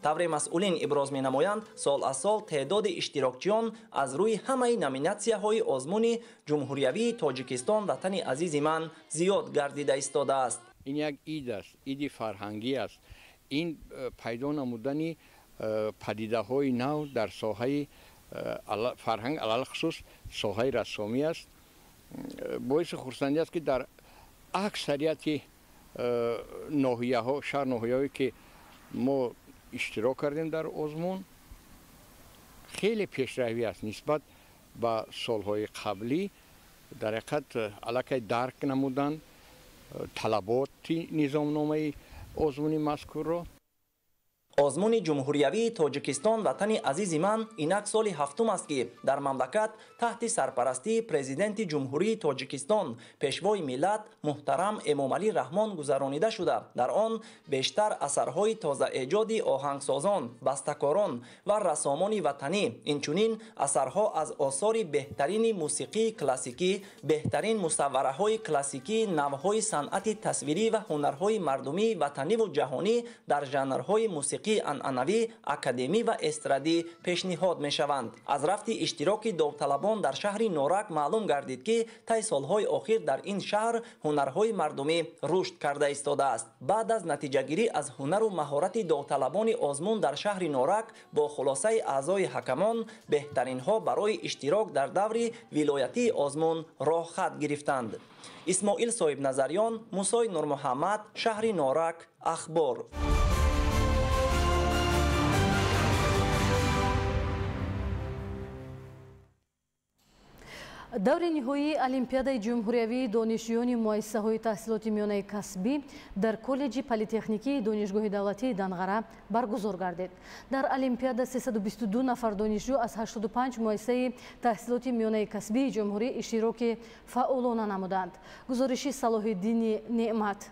Тавре масъулин иброз менамоянд, сол аз сол теъдоди иштирокчиён аз рӯи ҳамаи номинатсияҳои озмуни ҷумҳуриявии Тоҷикистон «Ватани азизи ман» зиёд гардида истодааст. Ин як ид аст, иди фарҳангӣ аст. Ин пайдо намудани падидаҳои нав дар соҳаи фарҳанг, алалхусус соҳаи рассомӣ аст. Боиси хурсандӣ аст, ки дар аксарияти ноҳияҳо, шаҳр ноҳияҳое ки мо иштирок кардем дар озмун, хеле пешравӣ аст нисбат ба солҳои қаблӣ. Дар ҳақиқат аллакай дарк намуданд талаботи низомномаи озмуни мазкурро. Озмуни ҷумҳуриявии Тоҷикистон «Ватани азизи ман» инак соли ҳафтум аст, ки дар мамлакат таҳти сарпарастии Президенти Ҷумҳурии Тоҷикистон, Пешвои миллат муҳтарам Эмомалӣ Раҳмон гузаронида шуда, дар он бештар асарҳои тозаэҷоди оҳангсозон, бастакорон ва рассомони ватанӣ, инчунин асарҳо аз осори беҳтарини мусиқии классикӣ, беҳтарин мусаввараҳои классикии навъҳои санъати тасвирӣ ва ҳунарҳои мардумии ватаниву ҷаҳонӣ дар жанрҳои мусиқӣ анъанавӣ, академӣ ва эстрадӣ пешниҳод мешаванд. Аз рафти иштироки довталабон дар шаҳри Норак маълум гардид, ки тай солҳои охир дар ин шаҳр ҳунарҳои мардумӣ рушд карда истодааст. Баъд аз натиҷагирӣ аз ҳунару маҳорати довталабони озмун дар шаҳри Норак бо хулосаи аъзои ҳакамон беҳтаринҳо барои иштирок дар даври вилоятии озмун роҳхат гирифтанд. Исмоил Соҳибназариён, Мусои Нурмуҳаммад, шаҳри Норак, Ахбор. Даври ниҳоии Олимпиадаи ҷумҳуриявии донишҷӯёни муассисаҳои таҳсилоти миёнаи касбӣ дар коллеҷи политехникии Донишгоҳи давлатии Данғара баргузор гардид. Дар Олимпиада 322 нафар донишҷӯ аз 85 муассисаи таҳсилоти миёнаи касбии ҷумҳурӣ иштироки фаъолона намуданд. Гузориши Салоҳиддини Неъмат.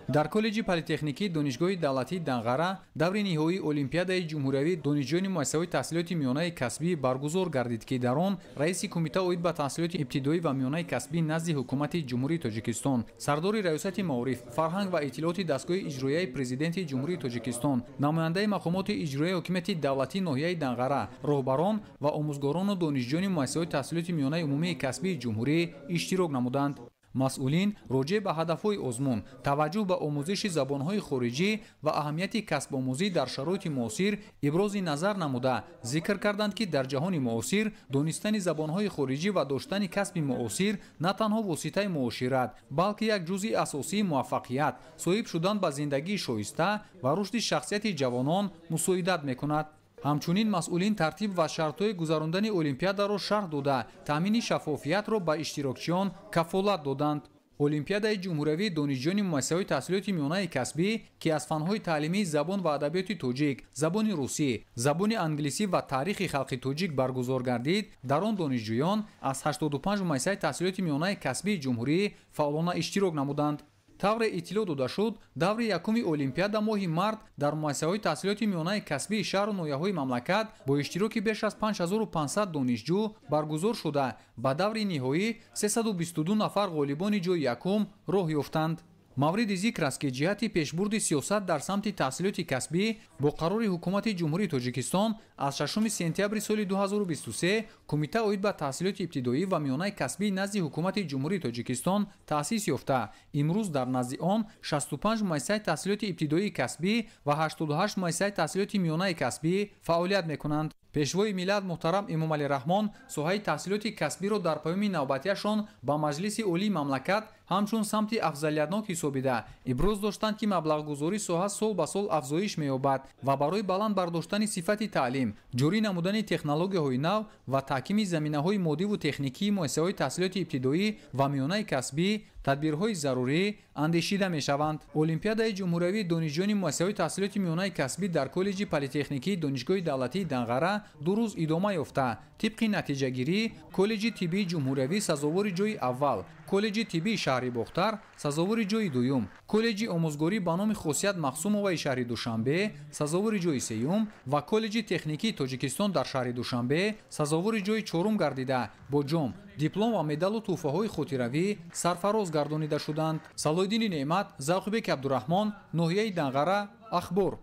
Дар коллеҷи политехникии Донишгоҳи давлатии Данғара даври ниҳоии Олимпиадаи ҷумҳуриявии донишҷӯёни муассисаҳои таҳсилоти миёнаи касбӣ баргузор гардид, ки дар он раиси кумита оид ба таҳсилоти ибтидоӣ ва миёнаи касбӣ назди ҳукумати Ҷумҳурии Тоҷикистон, сардори раёсати маориф, фарҳанг ва иттилооти дастгоҳи иҷроияи Президенти Ҷумҳурии Тоҷикистон, намояндаи мақомоти иҷроияи ҳокимияти давлатии ноҳияи Данғара, роҳбарон ва омӯзгорону донишҷӯёни муассисаҳои таҳсилоти миёнаи умумии касбии ҷумҳурӣ иштирок намуданд. Масъулин роҷеъ ба ҳадафҳои озмун, таваҷҷӯҳ ба омӯзиши забонҳои хориҷӣ ва аҳамияти касбомӯзӣ дар шароити муосир ибрози назар намуда, зикр карданд, ки дар ҷаҳони муосир донистани забонҳои хориҷӣ ва доштани касби муосир на танҳо воситаи муошират, балки як ҷузъи асосии муваффақият, соҳиб шудан ба зиндагии шоиста ва рушди шахсияти ҷавонон мусоидат мекунад. Ҳамчунин масъулин тартиб ва шартҳои гузарондани олимпиадаро шарҳ дода, таъмини шаффофиятро ба иштирокчиён кафолат доданд. Олимпиадаи ҷумҳуриявии донишҷӯёни муассисаҳои таҳсилоти миёнаи касбӣ, ки аз фанҳои таълимии забон ва адабиёти тоҷик, забони русӣ, забони англисӣ ва таърихи халқи тоҷик баргузор гардид, дар он донишҷӯён аз 85 муассисаи таҳсилоти миёнаи касбии ҷумҳурӣ фаъолона иштирок намуданд. Тавре иттилоъ дода шуд, даври якуми олимпиада моҳи март дар муассисаҳои таҳсилоти миёнаи касбии шаҳру ноҳияҳои мамлакат бо иштироки беш аз 5500 донишҷӯ баргузор шуда, ба даври ниҳоӣ 322 нафар ғолибони ҷои якум роҳ ёфтанд. Мавриди зикр аст, ки ҷиҳати пешбурди сиёсат дар самти таҳсилоти касбӣ бо қарори Ҳукумати Ҷумҳурии Тоҷикистон аз 6 сентябри соли 2023 Кумита оид ба таҳсилоти ибтидоӣ ва миёнаи касбӣ назди Ҳукумати Ҷумҳурии Тоҷикистон таъсис ёфта, имрӯз дар назди он 65 муассисаи таҳсилоти ибтидоии касбӣ ва 88 муассисаи таҳсилоти миёнаи касбӣ фаъолият мекунанд. Пешвои миллат муҳтарам Эмомалӣ Раҳмон соҳаи таҳсилоти касбиро дар паёми навбатиашон ба Маҷлиси Олии мамлакат ҳамчун самти афзалиятнок ҳисобида, иброз доштанд, ки маблағгузории соҳа сол ба сол афзоиш меёбад ва барои баланд бардоштани сифати таълим, ҷорӣ намудани технологияҳои нав ва таҳкими заминаҳои моддиву техникии муассисаҳои таҳсилоти ибтидоӣ ва миёнаи касбӣ тадбирҳои зарурӣ андешида мешаванд. Олимпиадаи ҷумҳуриявии донишҷӯёни муассисаҳои таҳсилоти миёнаи касбӣ дар коллеҷи политехникии Донишгоҳи давлатии Данғара 2 рӯз идома ёфта, тибқи натиҷагирӣ коллеҷи тиббии ҷумҳуриявӣ сазовори ҷои аввал, коллеҷи тиббии шаҳри Бохтар сазовори ҷои дуюм, коллеҷи омӯзгорӣ ба номи Хосият Махсумоваи шаҳри Душанбе сазовори ҷои сеюм ва коллеҷи техникии Тоҷикистон дар шаҳри Душанбе сазовори ҷои чорум гардида, бо ҷом, диплом ва медалу тӯҳфаҳои хотиравӣ сарфароз гардонида шуданд. Салоҳиддини Неъмат, Завқибек Абдураҳмон, ноҳияи Данғара, Ахбор.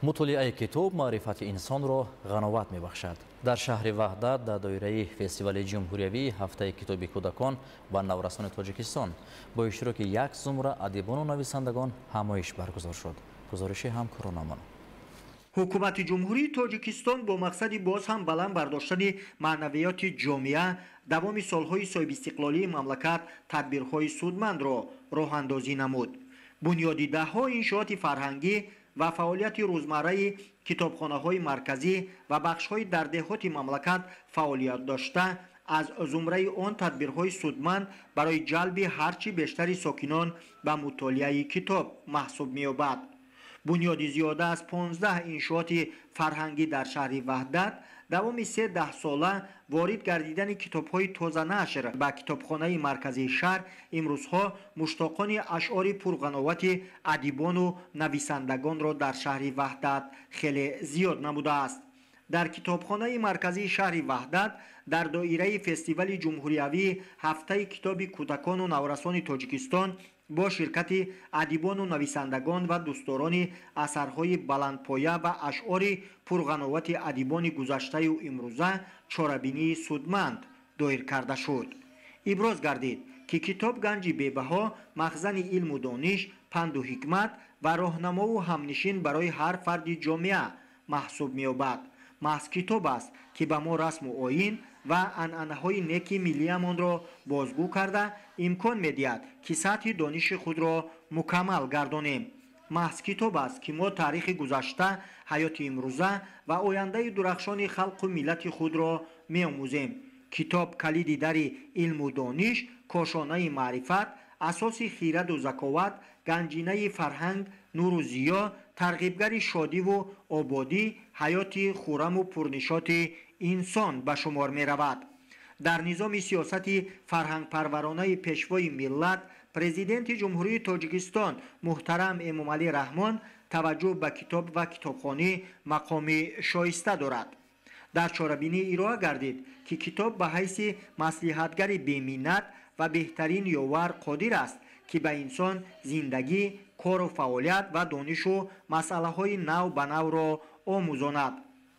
Мутолиаи китоб маърифати инсонро ғановат мебахшад. Дар шаҳри Ваҳдат дар доираи фестивали ҷумҳуриявии ҳафтаи китоби кӯдакон ва наврасони Тоҷикистон бо иштироки як зумра адибону нависандагон ҳамоиш баргузор шуд. Гузориши ҳамкоронамон. Ҳукумати Ҷумҳурии Тоҷикистон бо мақсади боз ҳам баланд бардоштани маънавиёти ҷомеа давоми солҳои соҳибистиқлолии мамлакат тадбирҳои судмандро роҳандозӣ намуд. Бунёди даҳҳо иншооти фарҳангӣ ва фаъолияти рӯзмарраи китобхонаҳои марказӣ ва бахшҳои дар деҳоти мамлакат фаъолият дошта, аз зумраи он тадбирҳои судманд барои ҷалби ҳарчи бештари сокинон ба мутолиаи китоб маҳсуб меёбад. Бунёди зиёда аз 15 иншооти фарҳангӣ дар шаҳри Ваҳдат давоми 3 даҳсола ворид гардидани китобҳои тозанашр ба китобхонаи марказии шаҳр имрӯзҳо муштоқони ашъори пурғановати адибону нависандагонро дар шаҳри Ваҳдат хеле зиёд намудааст. Дар китобхонаи марказии шаҳри Ваҳдат дар доираи фестивали ҷумҳуриявии ҳафтаи китоби кӯдакону наврасони Тоҷикистон бо ширкати адибону нависандагон ва дӯстдорони асарҳои баландпоя ва ашъори пурғановати адибони гузаштаю имрӯза чорабинии судманд доир карда шуд. Иброз гардид, ки китоб ганҷи бебаҳо, махзани илму дониш, панду ҳикмат ва роҳнамову ҳамнишин барои ҳар фарди ҷомеа маҳсуб меёбад. Маҳз китоб аст, ки ба мо расму оин ва анъанаҳои неки миллиямонро бозгӯ карда имкон медиҳад, ки сатҳи дониши худро мукаммал гардонем. Маҳз китоб аст, ки мо таърихи гузашта, ҳаёти имрӯза ва ояндаи дурахшони халқу миллати худро меомӯзем. Китоб калиди дари илму дониш, кошонаи маърифат, асоси хираду заковат, ганҷинаи фарҳанг, нуру зиё, тарғибгари шодиву ободӣ, ҳаёти хураму пурнишоти инсон ба шумор меравад. Дар низоми сиёсати фарҳангпарваронаи пешвои миллат, президенти Ҷумҳурии Тоҷикистон муҳтарам Эмомалӣ Раҳмон таваҷҷӯҳ ба китоб ва китобхонӣ мақоми шоиста дорад. Дар чорабинӣ ироа гардид, ки китоб ба ҳайси маслиҳатгари беминнат ва беҳтарин ёвар қодир аст, ки ба инсон зиндагӣ, кору фаъолият ва донишу масъалаҳои нав ба навро омӯзонад.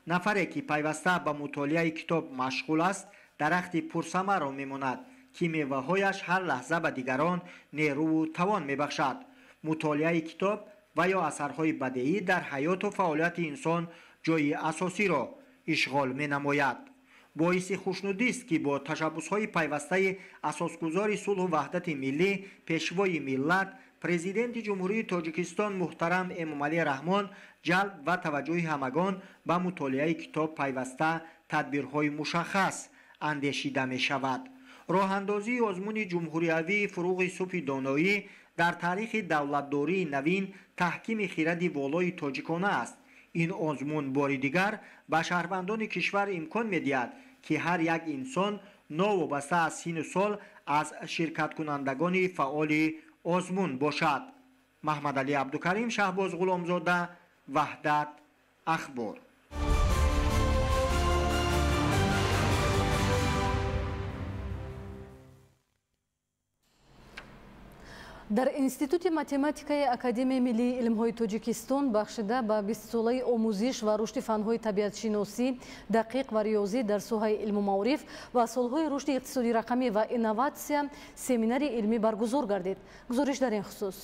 Нафаре ки пайваста ба мутолиаи китоб машғул аст, дарахти пурсамарро мемонад, ки меваҳояш ҳар лаҳза ба дигарон нерӯву тавон мебахшад. Мутолиаи китоб ва ё асарҳои бадеӣ дар ҳаёту фаъолияти инсон ҷойи асосиро ишғол менамояд. Боиси хушнудист, ки бо ташаббусҳои пайвастаи асосгузори сулҳу ваҳдати миллӣ, пешвои миллат, Президенти Ҷумҳурии Тоҷикистон муҳтарам Эмомалӣ Раҳмон ҷалб ва таваҷҷӯҳи ҳамагон ба мутолиаи китоб пайваста тадбирҳои мушаххас андешида мешавад. Роҳандозии озмуни ҷумҳуриявии фуруғи субҳи доноӣ дар таърихи давлатдории навин таҳкими хиради волои тоҷикона аст. Ин озмун бори дигар ба шаҳрвандони кишвар имкон медиҳад, ки ҳар як инсон новобаста аз сину сол аз ширкаткунандагони фаъоли озмун бошад. Маҳмадалӣ Абдукарим, Шаҳбоз Ғуломзода, Ваҳдат, Ахбор. Дар Институти математикаи Академияи миллии илмҳои Тоҷикистон бахшида ба 20-солаи омӯзиш ва рушди фанҳои табиатшиносӣ, дақиқ ва риёзӣ дар соҳаи илму маориф ва солҳои рушди иқтисоди рақамӣ ва инноватсия семинари илмӣ баргузор гардид. Гузориш дар ин хусус.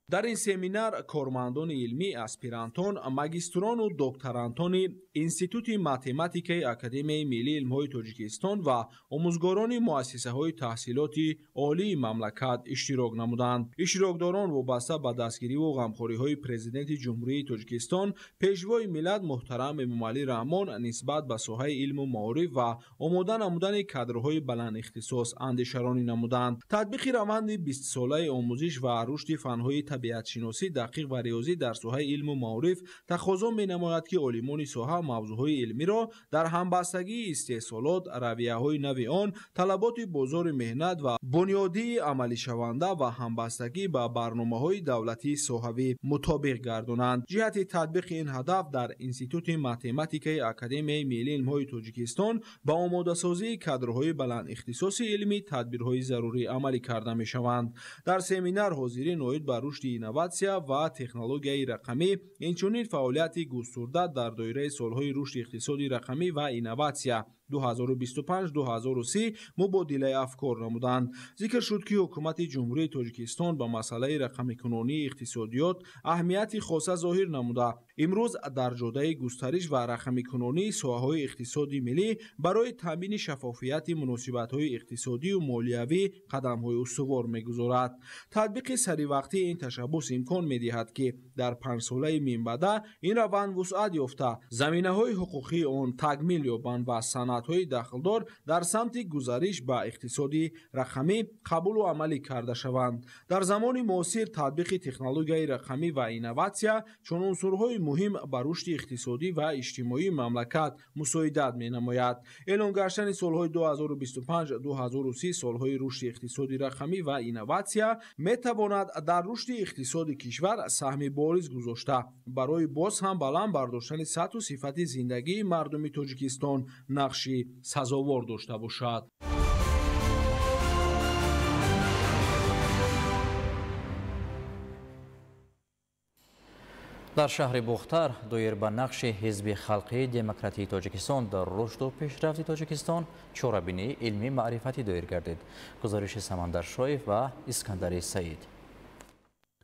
Дар ин семинар кормандони илмӣ, аспирантон, магистрону докторантони Институти математикаи Академияи миллии илмҳои Тоҷикистон ва омӯзгорони муассисаҳои таҳсилоти олии мамлакат иштирок намуданд. Иштирокдорон вобаста ба дастгириву ғамхориҳои Президенти Ҷумҳурии Тоҷикистон, Пешвои миллат муҳтарам Эмомалӣ Раҳмон нисбат ба соҳаи илму маориф ва омода намудани кадрҳои баландихтисос андешаронӣ намуданд. Татбиқи раванди 20-солаи омӯзиш ва рушди фанҳои табиатшиносӣ, дақиқ ва риёзӣ дар соҳаи илму маориф тақозо менамояд, ки олимони соҳа мавзӯъҳои илмиро дар ҳамбастагии истеҳсолот, равияҳои нави он, талаботи бозори меҳнат ва бунёдии амалишаванда ва ҳамбастагӣ ба барномаҳои давлатии соҳавӣ мутобиқ гардонанд. Ҷиҳати татбиқи ин ҳадаф дар Институти математикаи Академияи миллии илмҳои Тоҷикистон ба омодасозии кадрҳои баландихтисоси илмӣ тадбирҳои зарурӣ амалӣ карда мешаванд. Дар семинар ҳозирин оид ба рушди инноватсия ва технологияи рақамӣ, инчунин фаъолияти густурда дар доираи солҳои рушди иқтисоди рақамӣ ва инноватсия 2025-2030 мубодилаи афкор намуданд. Зикр шуд, ки ҳукумати Ҷумҳурии Тоҷикистон ба масъалаи рақамикунонии иқтисодиёт аҳамияти хоса зоҳир намуда, имрӯз дар ҷодаи густариш ва рақамикунонии соҳаҳои иқтисоди миллӣ барои таъмини шаффофияти муносибатҳои иқтисодию молиявӣ қадамҳои устувор мегузорад. Татбиқи саривақтии ин ташаббус имкон медиҳад, ки дар панҷсолаи минбаъда ин раванд вусъат ёфта, заминаҳои ҳуқуқии он такмил ёбанд ва санадҳои дахлдор дар самти гузариш ба иқтисоди рақамӣ қабулу амалӣ карда шаванд. Дар замони муосир татбиқи технологияи рақамӣ ва инноватсия чун унсурҳои муҳим ба рушди иқтисодӣ ва иҷтимоии мамлакат мусоидат менамояд. Эълон гаштани солҳои 2025-2030 солҳои рушди иқтисоди рақамӣ ва инноватсия метавонад дар рушди иқтисоди кишвар саҳми бориз гузошта, барои боз ҳам баланд бардоштани сатҳу сифати зиндагии мардуми Тоҷикистон нақши сазовор дошта бошад. Дар шаҳри Бухтар доир ба нақши Ҳизби халқии демократии Тоҷикистон дар рушду пешрафти Тоҷикистон чорабинии илмӣ маърифатӣ доир гардид. Гузориши Самандар Шоев ва Искандари Саид.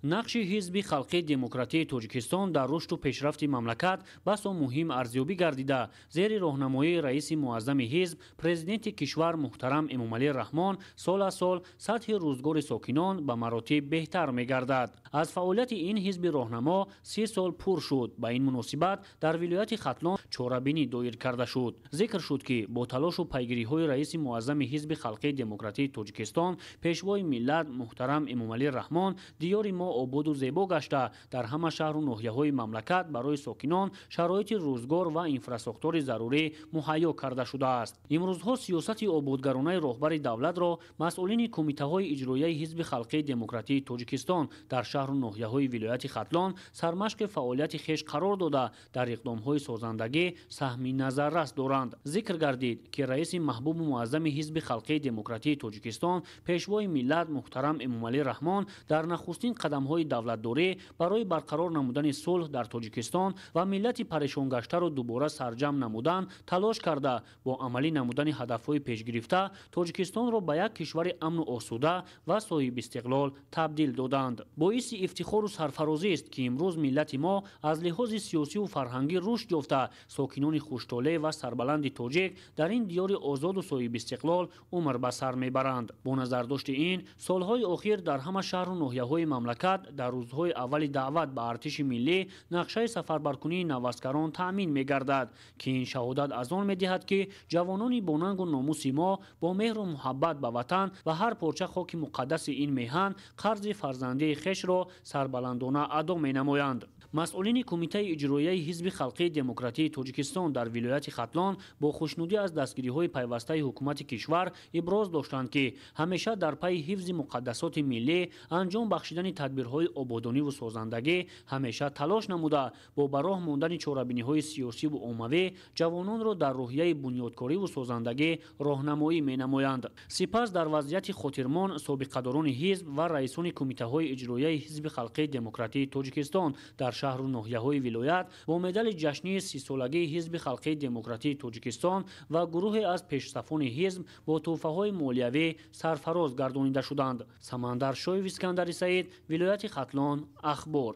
Нақши Ҳизби халқии демократии Тоҷикистон дар рушду пешрафти мамлакат басо муҳим арзёбӣ гардида, зери роҳнамоии раиси муаззами ҳизб, президенти кишвар муҳтарам Эмомалӣ Раҳмон сол аз сол сатҳи рӯзгори сокинон ба маротиб беҳтар мегардад. Аз фаъолияти ин ҳизби роҳнамо 30 сол пур шуд. Ба ин муносибат дар вилояти Хатлон чорабинӣ доир карда шуд. Зикр шуд, ки бо талошу пайгириҳои раиси муаззами Ҳизби халқии демократии Тоҷикистон, пешвои миллат муҳтарам Эмомалӣ Раҳмон, диёри мо ободу зебо гашта, дар ҳама шаҳру ноҳияҳои мамлакат барои сокинон шароити рӯзгор ва инфрасохтори зарурӣ муҳайё карда шудааст. Имрӯзҳо сиёсати ободгаронаи роҳбари давлатро масъулини кумитаҳои иҷроияи Ҳизби халқии демократии Тоҷикистон дар шаҳру ноҳияҳои вилояти Хатлон сармашқи фаъолияти хеш қарор дода, дар иқдомҳои созандагӣ саҳми назаррас доранд. Зикр гардид, ки раиси маҳбубу муаззами Ҳизби халқии демократии Тоҷикистон, пешвои миллат муҳтарам Эмомалӣ Раҳмон дар нахустин қадам қадамҳои давлатдорӣ барои барқарор намудани сулҳ дар Тоҷикистон ва миллати парешонгаштаро дубора сарҷамъ намудан талош карда, бо амалӣ намудани ҳадафҳои пешгирифта Тоҷикистонро ба як кишвари амну осуда ва соҳибистиқлол табдил доданд. Боиси ифтихору сарфарозист, ки имрӯз миллати мо аз лиҳози сиёсиву фарҳангӣ рушд ёфта, сокинони хуштолеъ ва сарбаланди тоҷик дар ин диёри озоду соҳибистиқлол умр ба сар мебаранд. Бо назардошти ин, солҳои охир дар ҳама шаҳру ноҳияҳои мамлакат дар рӯзҳои аввали даъват ба артиши миллӣ нақшаи сафарбаркунии наваскарон таъмин мегардад, ки ин шаҳодат аз он медиҳад, ки ҷавонони бонангу номуси мо бо меҳру муҳаббат ба ватан ва ҳар порча хоки муқаддаси ин меҳан қарзи фарзандии хешро сарбаландона адо менамоянд. Масъулини Кумитаи иҷроияи Ҳизби халқии демократии Тоҷикистон дар вилояти Хатлон бо хушнудӣ аз дастгириҳои пайвастаи ҳукумати кишвар иброз доштанд, ки ҳамеша дар пайи ҳифзи муқаддасоти миллӣ, анҷом бахшидани тадбирҳои ободониву созандагӣ ҳамеша талош намуда, бо ба роҳ мондани чорабиниҳои сиёсиву оммавӣ ҷавононро дар рӯҳияи бунёдкориву созандагӣ роҳнамоӣ менамоянд. Сипас дар вазъияти хотирмон собиқадорони ҳизб ва раисони кумитаҳои иҷроияи Ҳизби халқии демократии Тоҷикистон дар шаҳру ноҳияҳои вилоят бо медали ҷашнии 30-солагии Ҳизби халқии демократии Тоҷикистон ва гурӯҳе аз пешсафони ҳизб бо тӯҳфаҳои молиявӣ сарфароз гардонида шуданд. Самандар Шоев, Искандари Саид, вилояти Хатлон, Ахбор.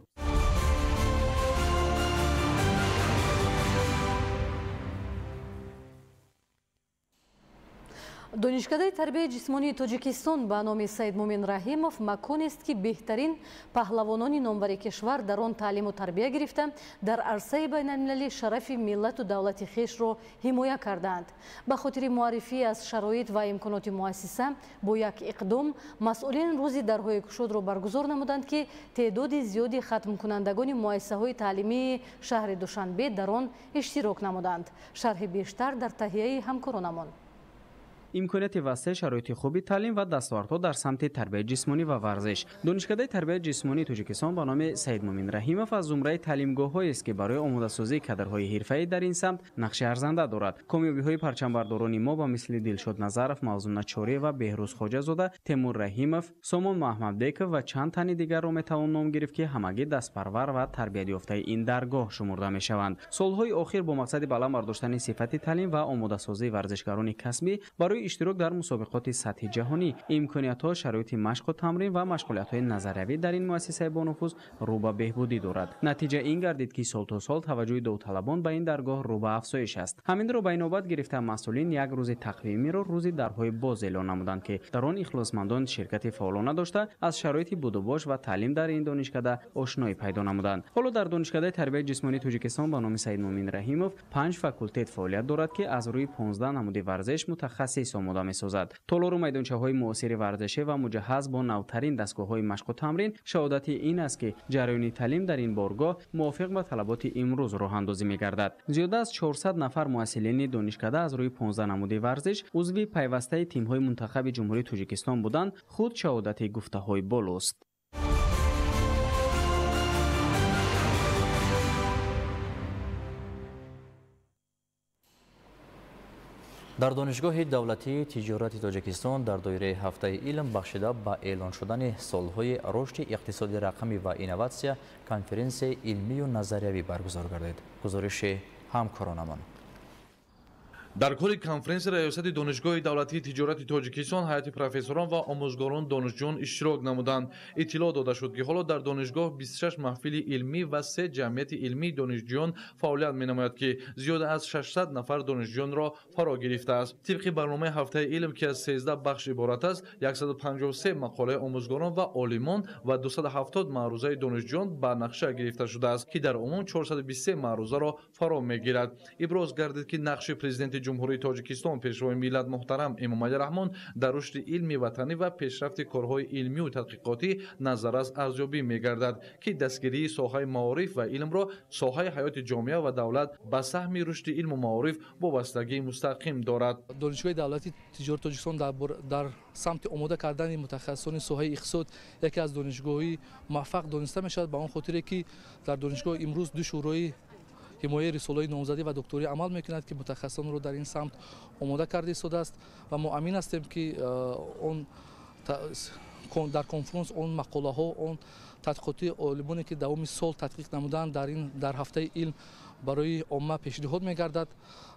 Донишкадаи тарбияи ҷисмонии Тоҷикистон ба номи Саидмумин Раҳимов маконест, ки беҳтарин паҳлавонони номбари кишвар дар он таълиму тарбия гирифта, дар арсаи байналмилалӣ шарафи миллату давлати хешро ҳимоя кардаанд. Ба хотири муаррифӣ аз шароит ва имконоти муассиса бо як иқдом масъулин рӯзи дарҳои кушодро баргузор намуданд, ки теъдоди зиёди хатмкунандагони муассисаҳои таълимии шаҳри Душанбе дар он иштирок намуданд. Шарҳи бештар дар таҳияи ҳамкоронамон. Имконияти васеъ, шароити хуби таълим ва дастовардҳо дар самти тарбияи ҷисмонӣ ва варзиш. Донишкадаи тарбияи ҷисмонии Тоҷикистон ба номи Саидмумин Раҳимов аз зумраи таълимгоҳҳоест, ки барои омодасозии кадрҳои ҳирфаӣ дар ин самт нақши арзанда дорад. Комёбиҳои парчамбардорони мо ба мисли Дилшод Назаров, Мавзуна Чориева, Беҳрӯз Хоҷазода, Темур Раҳимов, Сомон Маҳмадбеков ва чанд тани дигарро метавон ном гирифт, ки ҳамагӣ дастпарвар ва тарбиятёфтаи ин даргоҳ шумурда мешаванд. Солҳои охир бо мақсади баланд бардоштани сифати таълим ва омодасозии варзишгарони касбӣ барои иштирок дар мусобиқоти сатҳи ҷаҳонӣ, имкониятҳо, шароити машқу тамрин ва машғулиятҳои назариявӣ дар ин муассисаи бонуфуз рӯ ба беҳбудӣ дорад. Натиҷа ин гардид, ки сол то сол таваҷҷӯҳи довталабон ба ин даргоҳ рӯ ба афзоиш аст. Ҳаминро ба инобат гирифта масъулин як рӯзи тақвимиро рӯзи дарҳои боз эълон намуданд, ки дар он ихлосмандон ширкати фаъолона дошта, аз шароити будубош ва таълим дар ин донишкада ошноӣ пайдо намуданд. Ҳоло дар донишкадаи тарбияи ҷисмонии Тоҷикистон ба номи Саидмумин Раҳимов 5 факултет фаъолият дорад, ки аз рӯи 15 намуди варзиш мутахассис омода месозад. Толору майдончаҳои муосири варзишӣ ва муҷаҳҳаз бо навтарин дастгоҳҳои машқу тамрин шаҳодати ин аст, ки ҷараёни таълим дар ин боргоҳ мувофиқ ба талаботи имрӯз роҳандозӣ мегардад. Зиёда аз 400 нафар муассилини донишкада аз рӯи 15 намуди варзиш узви пайвастаи тимҳои мунтахаби Ҷумҳурии Тоҷикистон буданд, худ шаҳодати гуфтаҳои болост. Дар Донишгоҳи давлатии тиҷорати Тоҷикистон дар доираи ҳафтаи илм бахшида ба эълон шудани солҳои рушди иқтисоди рақамӣ ва инноватсия конференсияи илмию назариявӣ баргузор гардид. Гузориши ҳамкоронамон. Дар кори конференсия раёсати Донишгоҳи давлатии тиҷорати Тоҷикистон ҳайати профессорон ва омӯзгорон донишҷӯён иштирок намуданд. Иттилоъ дода шуд, ки ҳоло дар донишгоҳ 26 маҳфили илмӣ ва 3 ҷамъияти илмии донишҷӯён фаъолият менамояд, ки зиёда аз 600 нафар донишҷӯёнро фаро гирифтааст. Тибқи барномаи ҳафтаи илм, ки аз 13 бахш иборат аст, 153 мақолаи омӯзгорон ва олимон ва 270 маърузаи донишҷӯён ба нақша гирифта шудааст, ки дар умум 423 маърузаро фаро мегирад. Иброз гардид, ки нақши президенти Ҷумҳурии Тоҷикистон, Пешвои миллат муҳтарам Эмомалӣ Раҳмон дар рушди илми ватанӣ ва пешрафти корҳои илмию тадқиқотӣ назаррас арзёбӣ мегардад, ки дастгирии соҳаи маориф ва илмро соҳаи ҳаёти ҷомеа ва давлат ба саҳми рушди илму маориф вобастагии мустақим дорад. Донишгоҳи давлатии тиҷорати Тоҷикистон дар самти омода кардани мутахассисони соҳаи иқтисод яке аз донишгоҳҳои муваффақ дониста мешавад, ба он хотире ки дар донишгоҳ имрӯз ду шӯрои ҳимояи рисолаҳои номзадӣ ва докторӣ амал мекунад, ки мутахассисонро дар ин самт омода карда истодааст ва мо амин ҳастем, ки он Дар конференс он мақолаҳо, он тадқиқоти олимоне ки давоми сол тадқиқ намуданд, дар ҳафтаи илм барои омма пешниҳод мегардад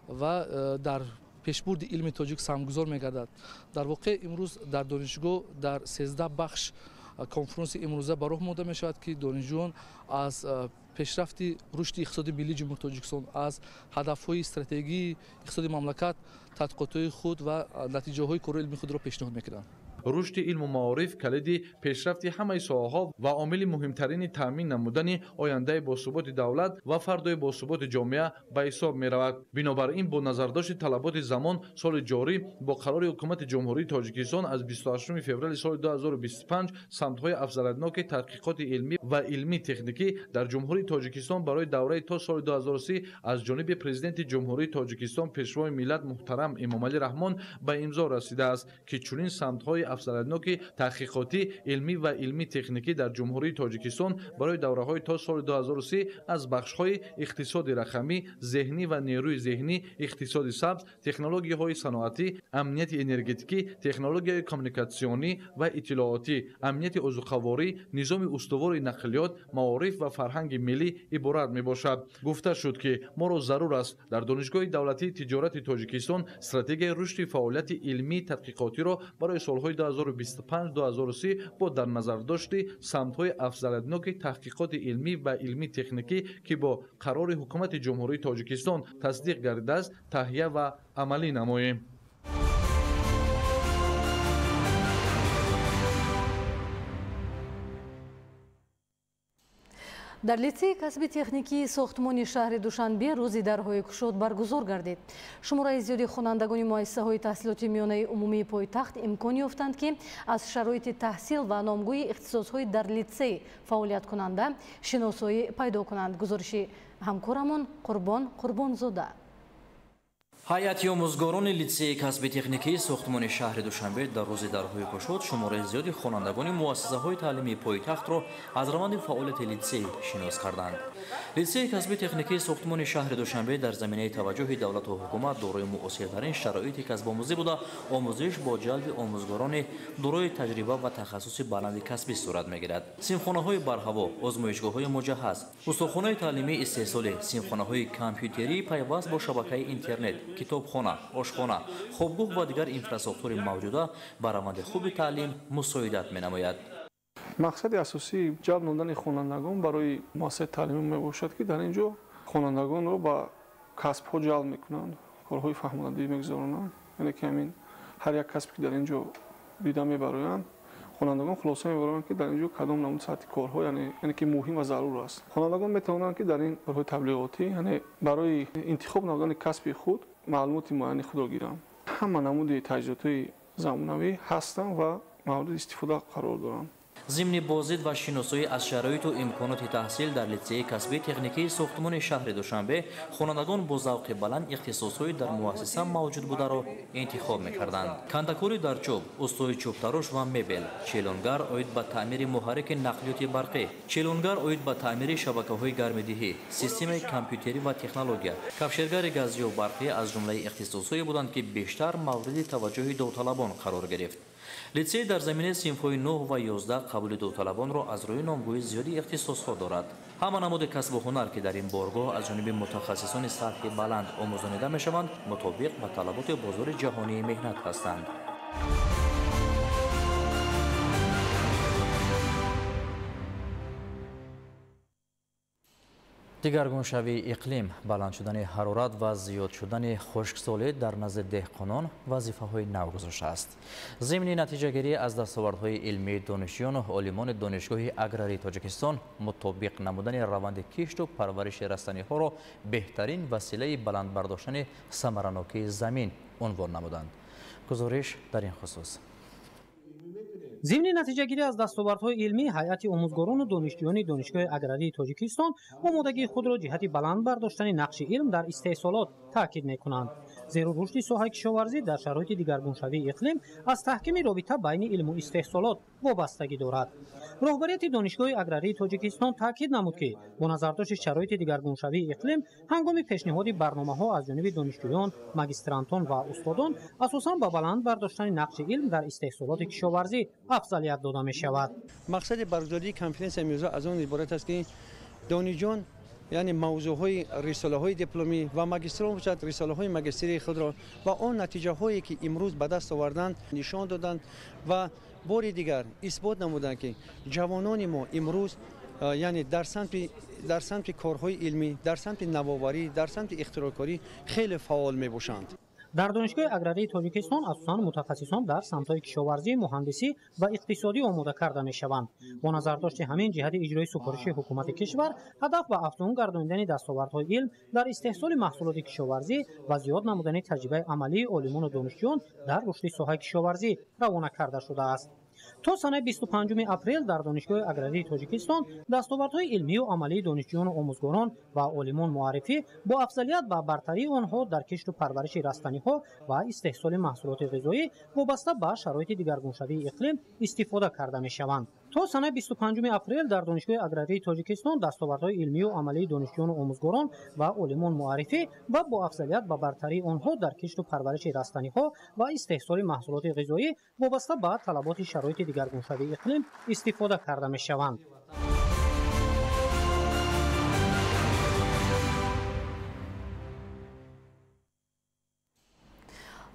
ва дар пешбурди илми тоҷик саҳмгузор мегардад. Дар воқеъ имрӯз дар донишгоҳ дар 13 бахш конференси имрӯза ба роҳ монда мешавад, ки донишҷӯён аз пешрафти рушди иқтисоди миллии Ҷумҳурии Тоҷикистон, аз ҳадафҳои стратегии иқтисоди мамлакат тадқиқотҳои худ ва натиҷаҳои кори илмии худро пешниҳод мекунанд. Рушди илму маориф калиди пешрафти ҳамаи соҳаҳо ва омили муҳимтарини таъмин намудани ояндаи босуботи давлат ва фардои босуботи ҷомеа ба ҳисоб меравад. Бинобар ин, бо назардошти талаботи замон, соли ҷорӣ бо қарори Ҳукумати Ҷумҳурии Тоҷикистон аз 28 феврали соли 2025 самтҳои афзалиятноки тадқиқоти илмӣ ва илмӣ-техникӣ дар Ҷумҳурии Тоҷикистон барои давраи то соли 2030 аз ҷониби Президенти Ҷумҳурии Тоҷикистон, Пешвои миллат муҳтарам Эмомалӣ Раҳмон ба имзо расидааст, ки чунин самтҳои афзалиятноки таҳқиқотӣ, илмӣ ва илмӣ-техникӣ дар Ҷумҳурии Тоҷикистон барои давраҳои то соли 2030 аз бахшҳои иқтисоди рақамӣ, зеҳнӣ ва нерӯи зеҳнӣ, иқтисоди сабз, технологияҳои саноатӣ, амнияти энергетикӣ, технологияи коммуникатсионӣ ва иттилоотӣ, амнияти озуқаворӣ, низоми устувори нақлиёт, маориф ва фарҳанги миллӣ иборат мебошад. Гуфта шуд, ки моро зарур аст дар Донишгоҳи давлатии тиҷорати Тоҷикистон стратегияи рушди фаъолияти илмии тадқиқотиро барои солҳои 2025-2030 бо дар назардошти самтҳои афзалиятноки таҳқиқоти илмӣ ва илмӣ-техникӣ, ки бо қарори Ҳукумати Ҷумҳурии Тоҷикистон тасдиқ гардидааст, таҳия ва амалӣ намоем. Дар литсейи касби техникии сохтмони шаҳри Душанбе рӯзи дарҳои кушод баргузор гардид. Шумораи зиёди хонандагони муассисаҳои таҳсилоти миёнаи умумии пойтахт имкон ёфтанд, ки аз шароити таҳсил ва номгӯи ихтисосҳои дар литсей фаъолияткунанда шиносоӣ пайдо кунанд. Гузориши ҳамкорамон Қурбон Қурбонзода. Ҳайати омӯзгорони литсейи касби техникии сохтмони шаҳри Душанбе дар рӯзи дарҳои кушод шумораи зиёди хонандагони муассисаҳои таълимии пойтахтро аз раванди фаъолияти литсей шинос карданд. Литсейи касби техникии сохтмони шаҳри Душанбе дар заминаи таваҷҷӯҳи давлату ҳукумат дорои муосиртарин шароити касбомӯзӣ буда, омӯзиш бо ҷалби омӯзгорони дорои таҷриба ва тахассуси баланди касбӣ сурат мегирад. Синфхонаҳои барҳаво, озмоишгоҳҳои муҷаҳҳаз, устохонаи таълимии истеҳсолӣ, синфхонаҳои компютерии пайваст бо шабакаи интернет, китобхона, ошхона, хобгоҳ ва дигар инфрасохтори мавҷуда ба раванди хуби таълим мусоидат менамояд. Мақсади асосии ҷалб намудани хонандагон барои муассисаи таълимӣ мебошад, ки дар ин ҷо хонандагонро ба касбҳо ҷалб мекунанд, корҳои фаҳмондадӣ мегузаронанд. Яъне ки ҳамин ҳар як касбе ки дар ин ҷо дида мебароянд, хонандагон хулоса мебароянд, ки дар ин ҷо кадом намуд сатҳи корҳо яъне ки муҳим ва зарур аст. Хонандагон метавонанд, ки дар ин корҳои таблиғотӣ, яъне барои интихоб намудани касби худ маълумоти муайяни худро гиранд. Ҳама намуди таҷҳизотҳои замонавӣ ҳастанд ва мавриди истифода қарор доранд. Зимни боздид ва шиносоӣ аз шароиту имконоти таҳсил дар литсейи касбии техникии сохтмони шаҳри Душанбе, хонандагон бо завқи баланд ихтисосҳои дар муассиса мавҷуд бударо интихоб мекарданд. Кандакори дар чӯб, устои чӯбтарош ва мебел, челонгар оид ба таъмири муҳаррики нақлиёти барқӣ, челонгар оид ба таъмири шабакаҳои гармидиҳӣ, системаи компютерӣ ва технология, кафшергари газию барқӣ аз ҷумлаи ихтисосҳое буданд, ки бештар мавриди таваҷҷӯҳи довталабон қарор гирифт. Литсей дар заминаи синфҳои 9 ва 11 қабули довталабонро аз рӯи номгӯи зиёди ихтисосҳо дорад. Ҳама намуди касбу ҳунар, ки дар ин боргоҳ аз ҷониби мутахассисони сатҳи баланд омӯзонида мешаванд, мутобиқ ба талаботи бозори ҷаҳонии меҳнат ҳастанд. Дигаргуншавии иқлим, баланд шудани ҳарорат ва зиёд шудани хушксолӣ дар назди деҳқонон вазифаҳои нав гузоштааст. Зимни натиҷагирӣ аз дастовардҳои илмии донишҷӯёну олимони Донишгоҳи аграрии Тоҷикистон, мутобиқ намудани раванди кишту парвариши растаниҳоро беҳтарин василаи баланд бардоштани самаранокии замин унвон намуданд. Гузориш дар ин хусус. Зимни натиҷагирӣ аз дастовардҳои илмӣ, ҳайати омӯзгорону донишҷӯёни Донишгоҳи аграрии Тоҷикистон омодагии худро ҷиҳати баланд бардоштани нақши илм дар истеҳсолот таъкид мекунанд. Зеро рушди соҳаи кишоварзӣ дар шароити дигаргуншавии иқлим аз таҳкими робита байни илму истеҳсолот вобастагӣ дорад. Роҳбарияти Донишгоҳи аграрии Тоҷикистон таъкид намуд, ки бо назардошти шароити дигаргуншавии иқлим ҳангоми пешниҳоди барномаҳо аз ҷониби донишҷӯён, магистрантон ва устодон асосан ба баланд бардоштани нақши илм дар истеҳсолоти кишоварзӣ афзалият дода мешавад. Мақсади баргузории конференсия имрӯза аз он иборат аст, ки донишҷӯён, яъне мавзӯъҳои рисолаҳои дипломӣ ва магистрон бошад, рисолаҳои магистрии худро ва он натиҷаҳое ки имрӯз ба даст оварданд нишон доданд ва бори дигар исбот намуданд, ки ҷавонони мо имрӯз, яъне дар самти корҳои илмӣ, дар самти навоварӣ, дар самти ихтироъкорӣ хеле фаъол мебошанд. Дар Донишгоҳи аграрии Тоҷикистон асосан мутахассисон дар самтҳои кишоварзӣ, муҳандисӣ ва иқтисодӣ омода карда мешаванд. Бо назардошти ҳамин ҷиҳати иҷрои супориши ҳукумати кишвар ҳадаф ба афзун гардонидани дастовардҳои илм дар истеҳсоли маҳсулоти кишоварзӣ ва зиёд намудани таҷрибаи амалии олимону донишҷӯён дар рушди соҳаи кишоварзӣ равона карда шудааст. То санаи 25 апрел дар Донишгоҳи аграрии Тоҷикистон дастовардҳои илмию амалии донишҷӯёну омӯзгорон ва олимон муаррифӣ бо афзалият ба бартарии онҳо дар кишту парвариши растаниҳо ва истеҳсоли маҳсулоти ғизоӣ вобаста ба шароити дигаргуншавии иқлим истифода карда мешаванд. То санаи 25 апрел дар Донишгоҳи аграрии Тоҷикистон дастовардҳои илмию амалии донишҷӯёну омӯзгорон ва олимон муаррифӣ ва бо афзалият ба бартарии онҳо дар кишту парвариши растаниҳо ва истеҳсоли маҳсулоти ғизоӣ вобаста ба талаботи шароити дигаргуншавии иқлим истифода карда мешаванд.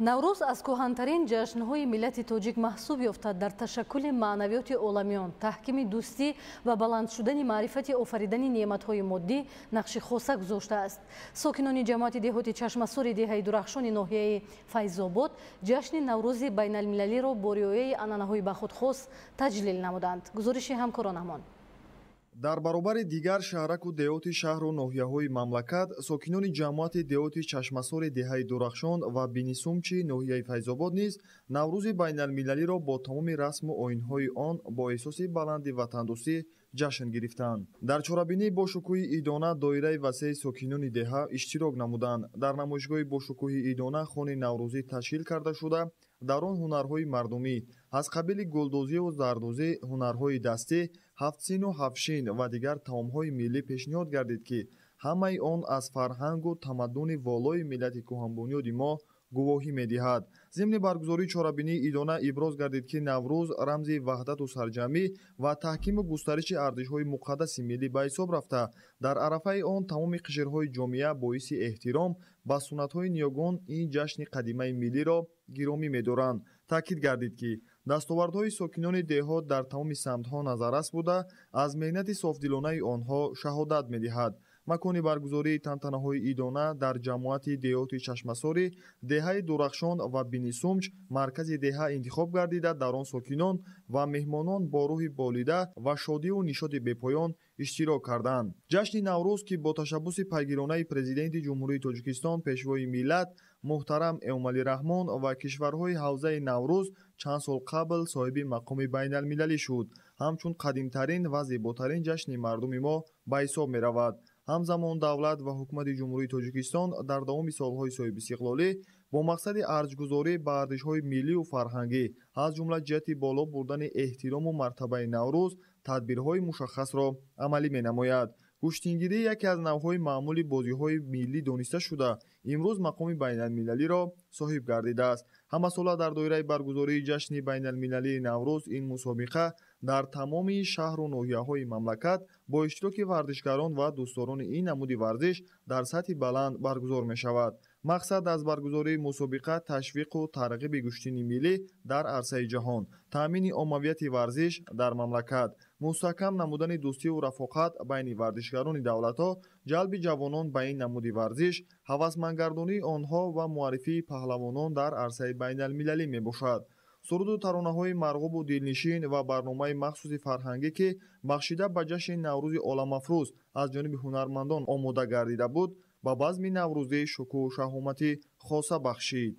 Наврӯз аз кӯҳантарин ҷашнҳои миллати тоҷик маҳсуб ёфта, дар ташаккули маънавиёти оламиён, таҳкими дӯстӣ ва баланд шудани маърифати офаридани неъматҳои моддӣ нақши хоса гузоштааст. Сокинони ҷамоати деҳоти Чашмасори деҳаи Дурахшони ноҳияи Файзобод ҷашни Наврӯзи байналмилалиро бо риояи анъанаҳои ба худ хос таҷлил намуданд. Гузориши ҳамкоронамон. Дар баробари дигар шаҳраку деҳоти шаҳру ноҳияҳои мамлакат, сокинони ҷамоати деҳоти Чашмасори деҳаи Дурахшон ва Бинисумчи ноҳияи Файзобод низ Наврӯзи байналмилалиро бо тамоми расму оинҳои он бо эҳсоси баланди ватандӯстӣ ҷашн гирифтанд. Дар чорабинии бошукӯҳи идона доираи васеи сокинони деҳа иштирок намуданд. Дар намоишгоҳи бошукӯҳи идона хони наврӯзӣ ташкил карда шуда, дар он ҳунарҳои мардумӣ аз қабили гулдӯзиву зардӯзӣ, ҳунарҳои дастӣ, ҳафтсину ҳафтшин ва дигар таомҳои миллӣ пешниҳод гардид, ки ҳамаи он аз фарҳангу тамаддуни волои миллати кӯҳанбунёди мо гувоҳӣ медиҳад. Зимни баргузории чорабинии идона иброз гардид, ки Наврӯз рамзи ваҳдату сарҷамӣ ва таҳкиму густариши арзишҳои муқаддаси миллӣ ба ҳисоб рафта, дар арафаи он тамоми қишрҳои ҷомеа боиси эҳтиром ба суннатҳои ниёгон ин ҷашни қадимаи миллиро гиромӣ медоранд. Таъкид гардид, ки дастовардҳои сокинони деҳот дар тамоми самтҳо назаррас буда, аз меҳнати софдилонаи онҳо шаҳодат медиҳад. Макони баргузории тантанаҳои идона дар ҷамоати деҳоти Чашмасори деҳаи Дурахшон ва Бинисумч маркази деҳа интихоб гардида, дар он сокинон ва меҳмонон бо рӯҳи болида ва шодиву нишоти бепоён иштирок карданд. Ҷашни Наврӯз, ки бо ташаббуси пайгиронаи Президенти Ҷумҳурии Тоҷикистон, Пешвои миллат муҳтарам Эмомалӣ Раҳмон ва кишварҳои ҳавзаи Наврӯз чанд сол қабл соҳиби мақоми байналмилалӣ шуд, ҳамчун қадимтарин ва зеботарин ҷашни мардуми мо ба ҳисоб меравад. Ҳамзамон давлат ва ҳукумати Ҷумҳурии Тоҷикистон дар давоми солҳои соҳибистиқлолӣ бо мақсади арҷгузорӣ ба арзишҳои миллию фарҳангӣ, аз ҷумла ҷиҳати боло бурдани эҳтирому мартабаи Наврӯз, тадбирҳои мушаххасро амалӣ менамояд. Гӯштингирӣ яке аз навъҳои маъмули бозиҳои миллӣ дониста шуда, имрӯз мақоми байналмилалиро соҳиб гардидааст. Ҳамасола дар доираи баргузории ҷашни байналмилалии Наврӯз ин мусобиқа дар тамоми шаҳру ноҳияҳои мамлакат бо иштироки варзишгарон ва дӯстдорони ин намуди варзиш дар сатҳи баланд баргузор мешавад. Мақсад аз баргузории мусобиқа ташвиқу тарғиби гӯштини миллӣ дар арсаи ҷаҳон, таъмини оммавияти варзиш дар мамлакат, мустаҳкам намудани дӯстиву рафоқат байни варзишгарони давлатҳо, ҷалби ҷавонон ба ин намуди варзиш, ҳавасмандгардонии онҳо ва муаррифии паҳлавонон дар арсаи байналмилалӣ мебошад. Суруду таронаҳои марғубу дилнишин ва барномаи махсуси фарҳангӣ, ки бахшида ба ҷашни Наврӯзи оламафрӯз аз ҷониби ҳунармандон омода гардида буд, ба базми наврӯзӣ шукӯҳу шаҳомати хоса бахшид.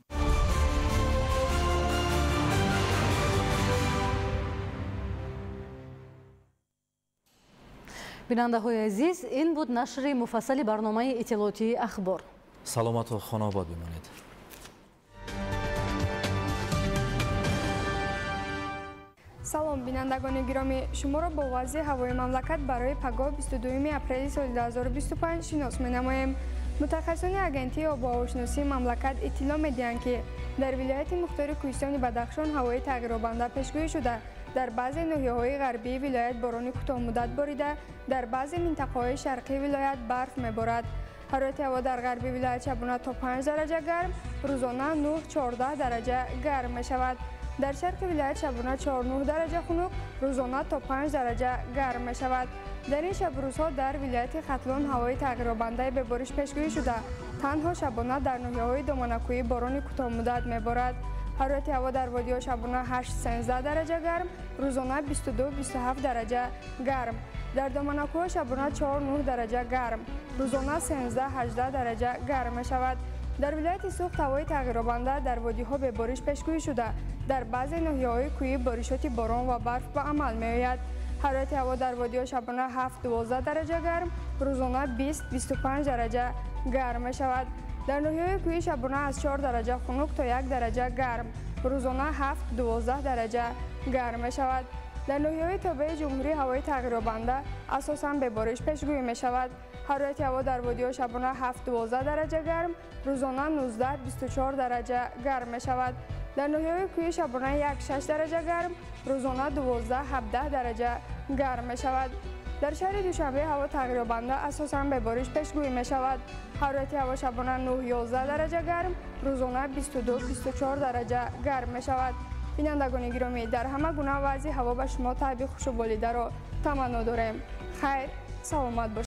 Бинандаҳои азиз, ин буд нашри муфассали барномаи иттилоотии Ахбор. Саломату хонобод бимонед. Салом, бинандагони гиромӣ, шуморо бо вазъи ҳавои мамлакат барои пагоҳ 22 апрели соли 2025 шинос менамоем. Мутахассисони агентии обуҳавошиносии мамлакат иттилоъ медиҳанд, ки дар вилояти мухтори Кӯҳистони Бадахшон ҳавои тағйиробанда пешгӯӣ шуда, дар баъзе ноҳияҳои ғарбии вилоят борони кӯтоҳмуддат борида, дар баъзе минтақаҳои шарқии вилоят барф меборад. Ҳарорати ҳаво дар ғарби вилоят шабона то 5 дараҷа гарм, рӯзона 9-14 дараҷа гарм мешавад. Дар шарқи вилоят шабона 4-9 дараҷа хунук, рӯзона то 5 дараҷа гарм мешавад. Дар ин шабрӯзҳо дар вилояти Хатлон ҳавои тағйиробандаи бебориш пешгӯӣ шуда, танҳо шабона дар ноҳияҳои доманакӯҳӣ борони кӯтоҳмуддат меборад. Ҳарорати ҳаво дар водиҳо шабона 8-13 дараҷа гарм, рӯзона 22-27 дараҷа гарм. Дар доманакӯҳҳо шабона 4-9 дараҷа гарм, рӯзона 13-18 дараҷа гарм мешавад. Дар вилояти Суғд ҳавои тағйиробанда дар водиҳо бебориш пешгӯӣ шуда, дар баъзе ноҳияҳои кӯҳӣ боришоти борон ва барф ба амал меояд. Ҳарорати ҳаво дар водиҳо шабона 7-12 дараҷа гарм, рӯзона 20-25 дараҷа гарм мешавад. Дар ноҳияҳои кӯҳӣ шабона аз 4 дараҷа хунук то 1 дараҷа гарм, рӯзона 7-12 дараҷа гарм мешавад. Дар ноҳияҳои тобеи ҷумҳурӣ ҳавои тағйиробанда асосан бебориш пешгӯӣ мешавад. Ҳарорати ҳаво дар водиҳо шабона 7-12 дараҷа гарм, рӯзона 19-24 дараҷа гарм мешавад. Дар ноҳияҳои кӯҳӣ шабона 1-6 дараҷа гарм, рӯзона 12-17 дараҷа гарм мешавад. Дар шаҳри Душанбе ҳаво тағйиробанда асосан бебориш пешгӯӣ мешавад. Ҳарорати ҳаво шабона 9-11 дараҷа гарм, рӯзона 22-24 дараҷа гарм мешавад. Бинандагони гиромӣ, дар ҳама гуна вазъи ҳаво ба шумо таъби хушуболидаро таманно дорем. Хайр, саломат бошед.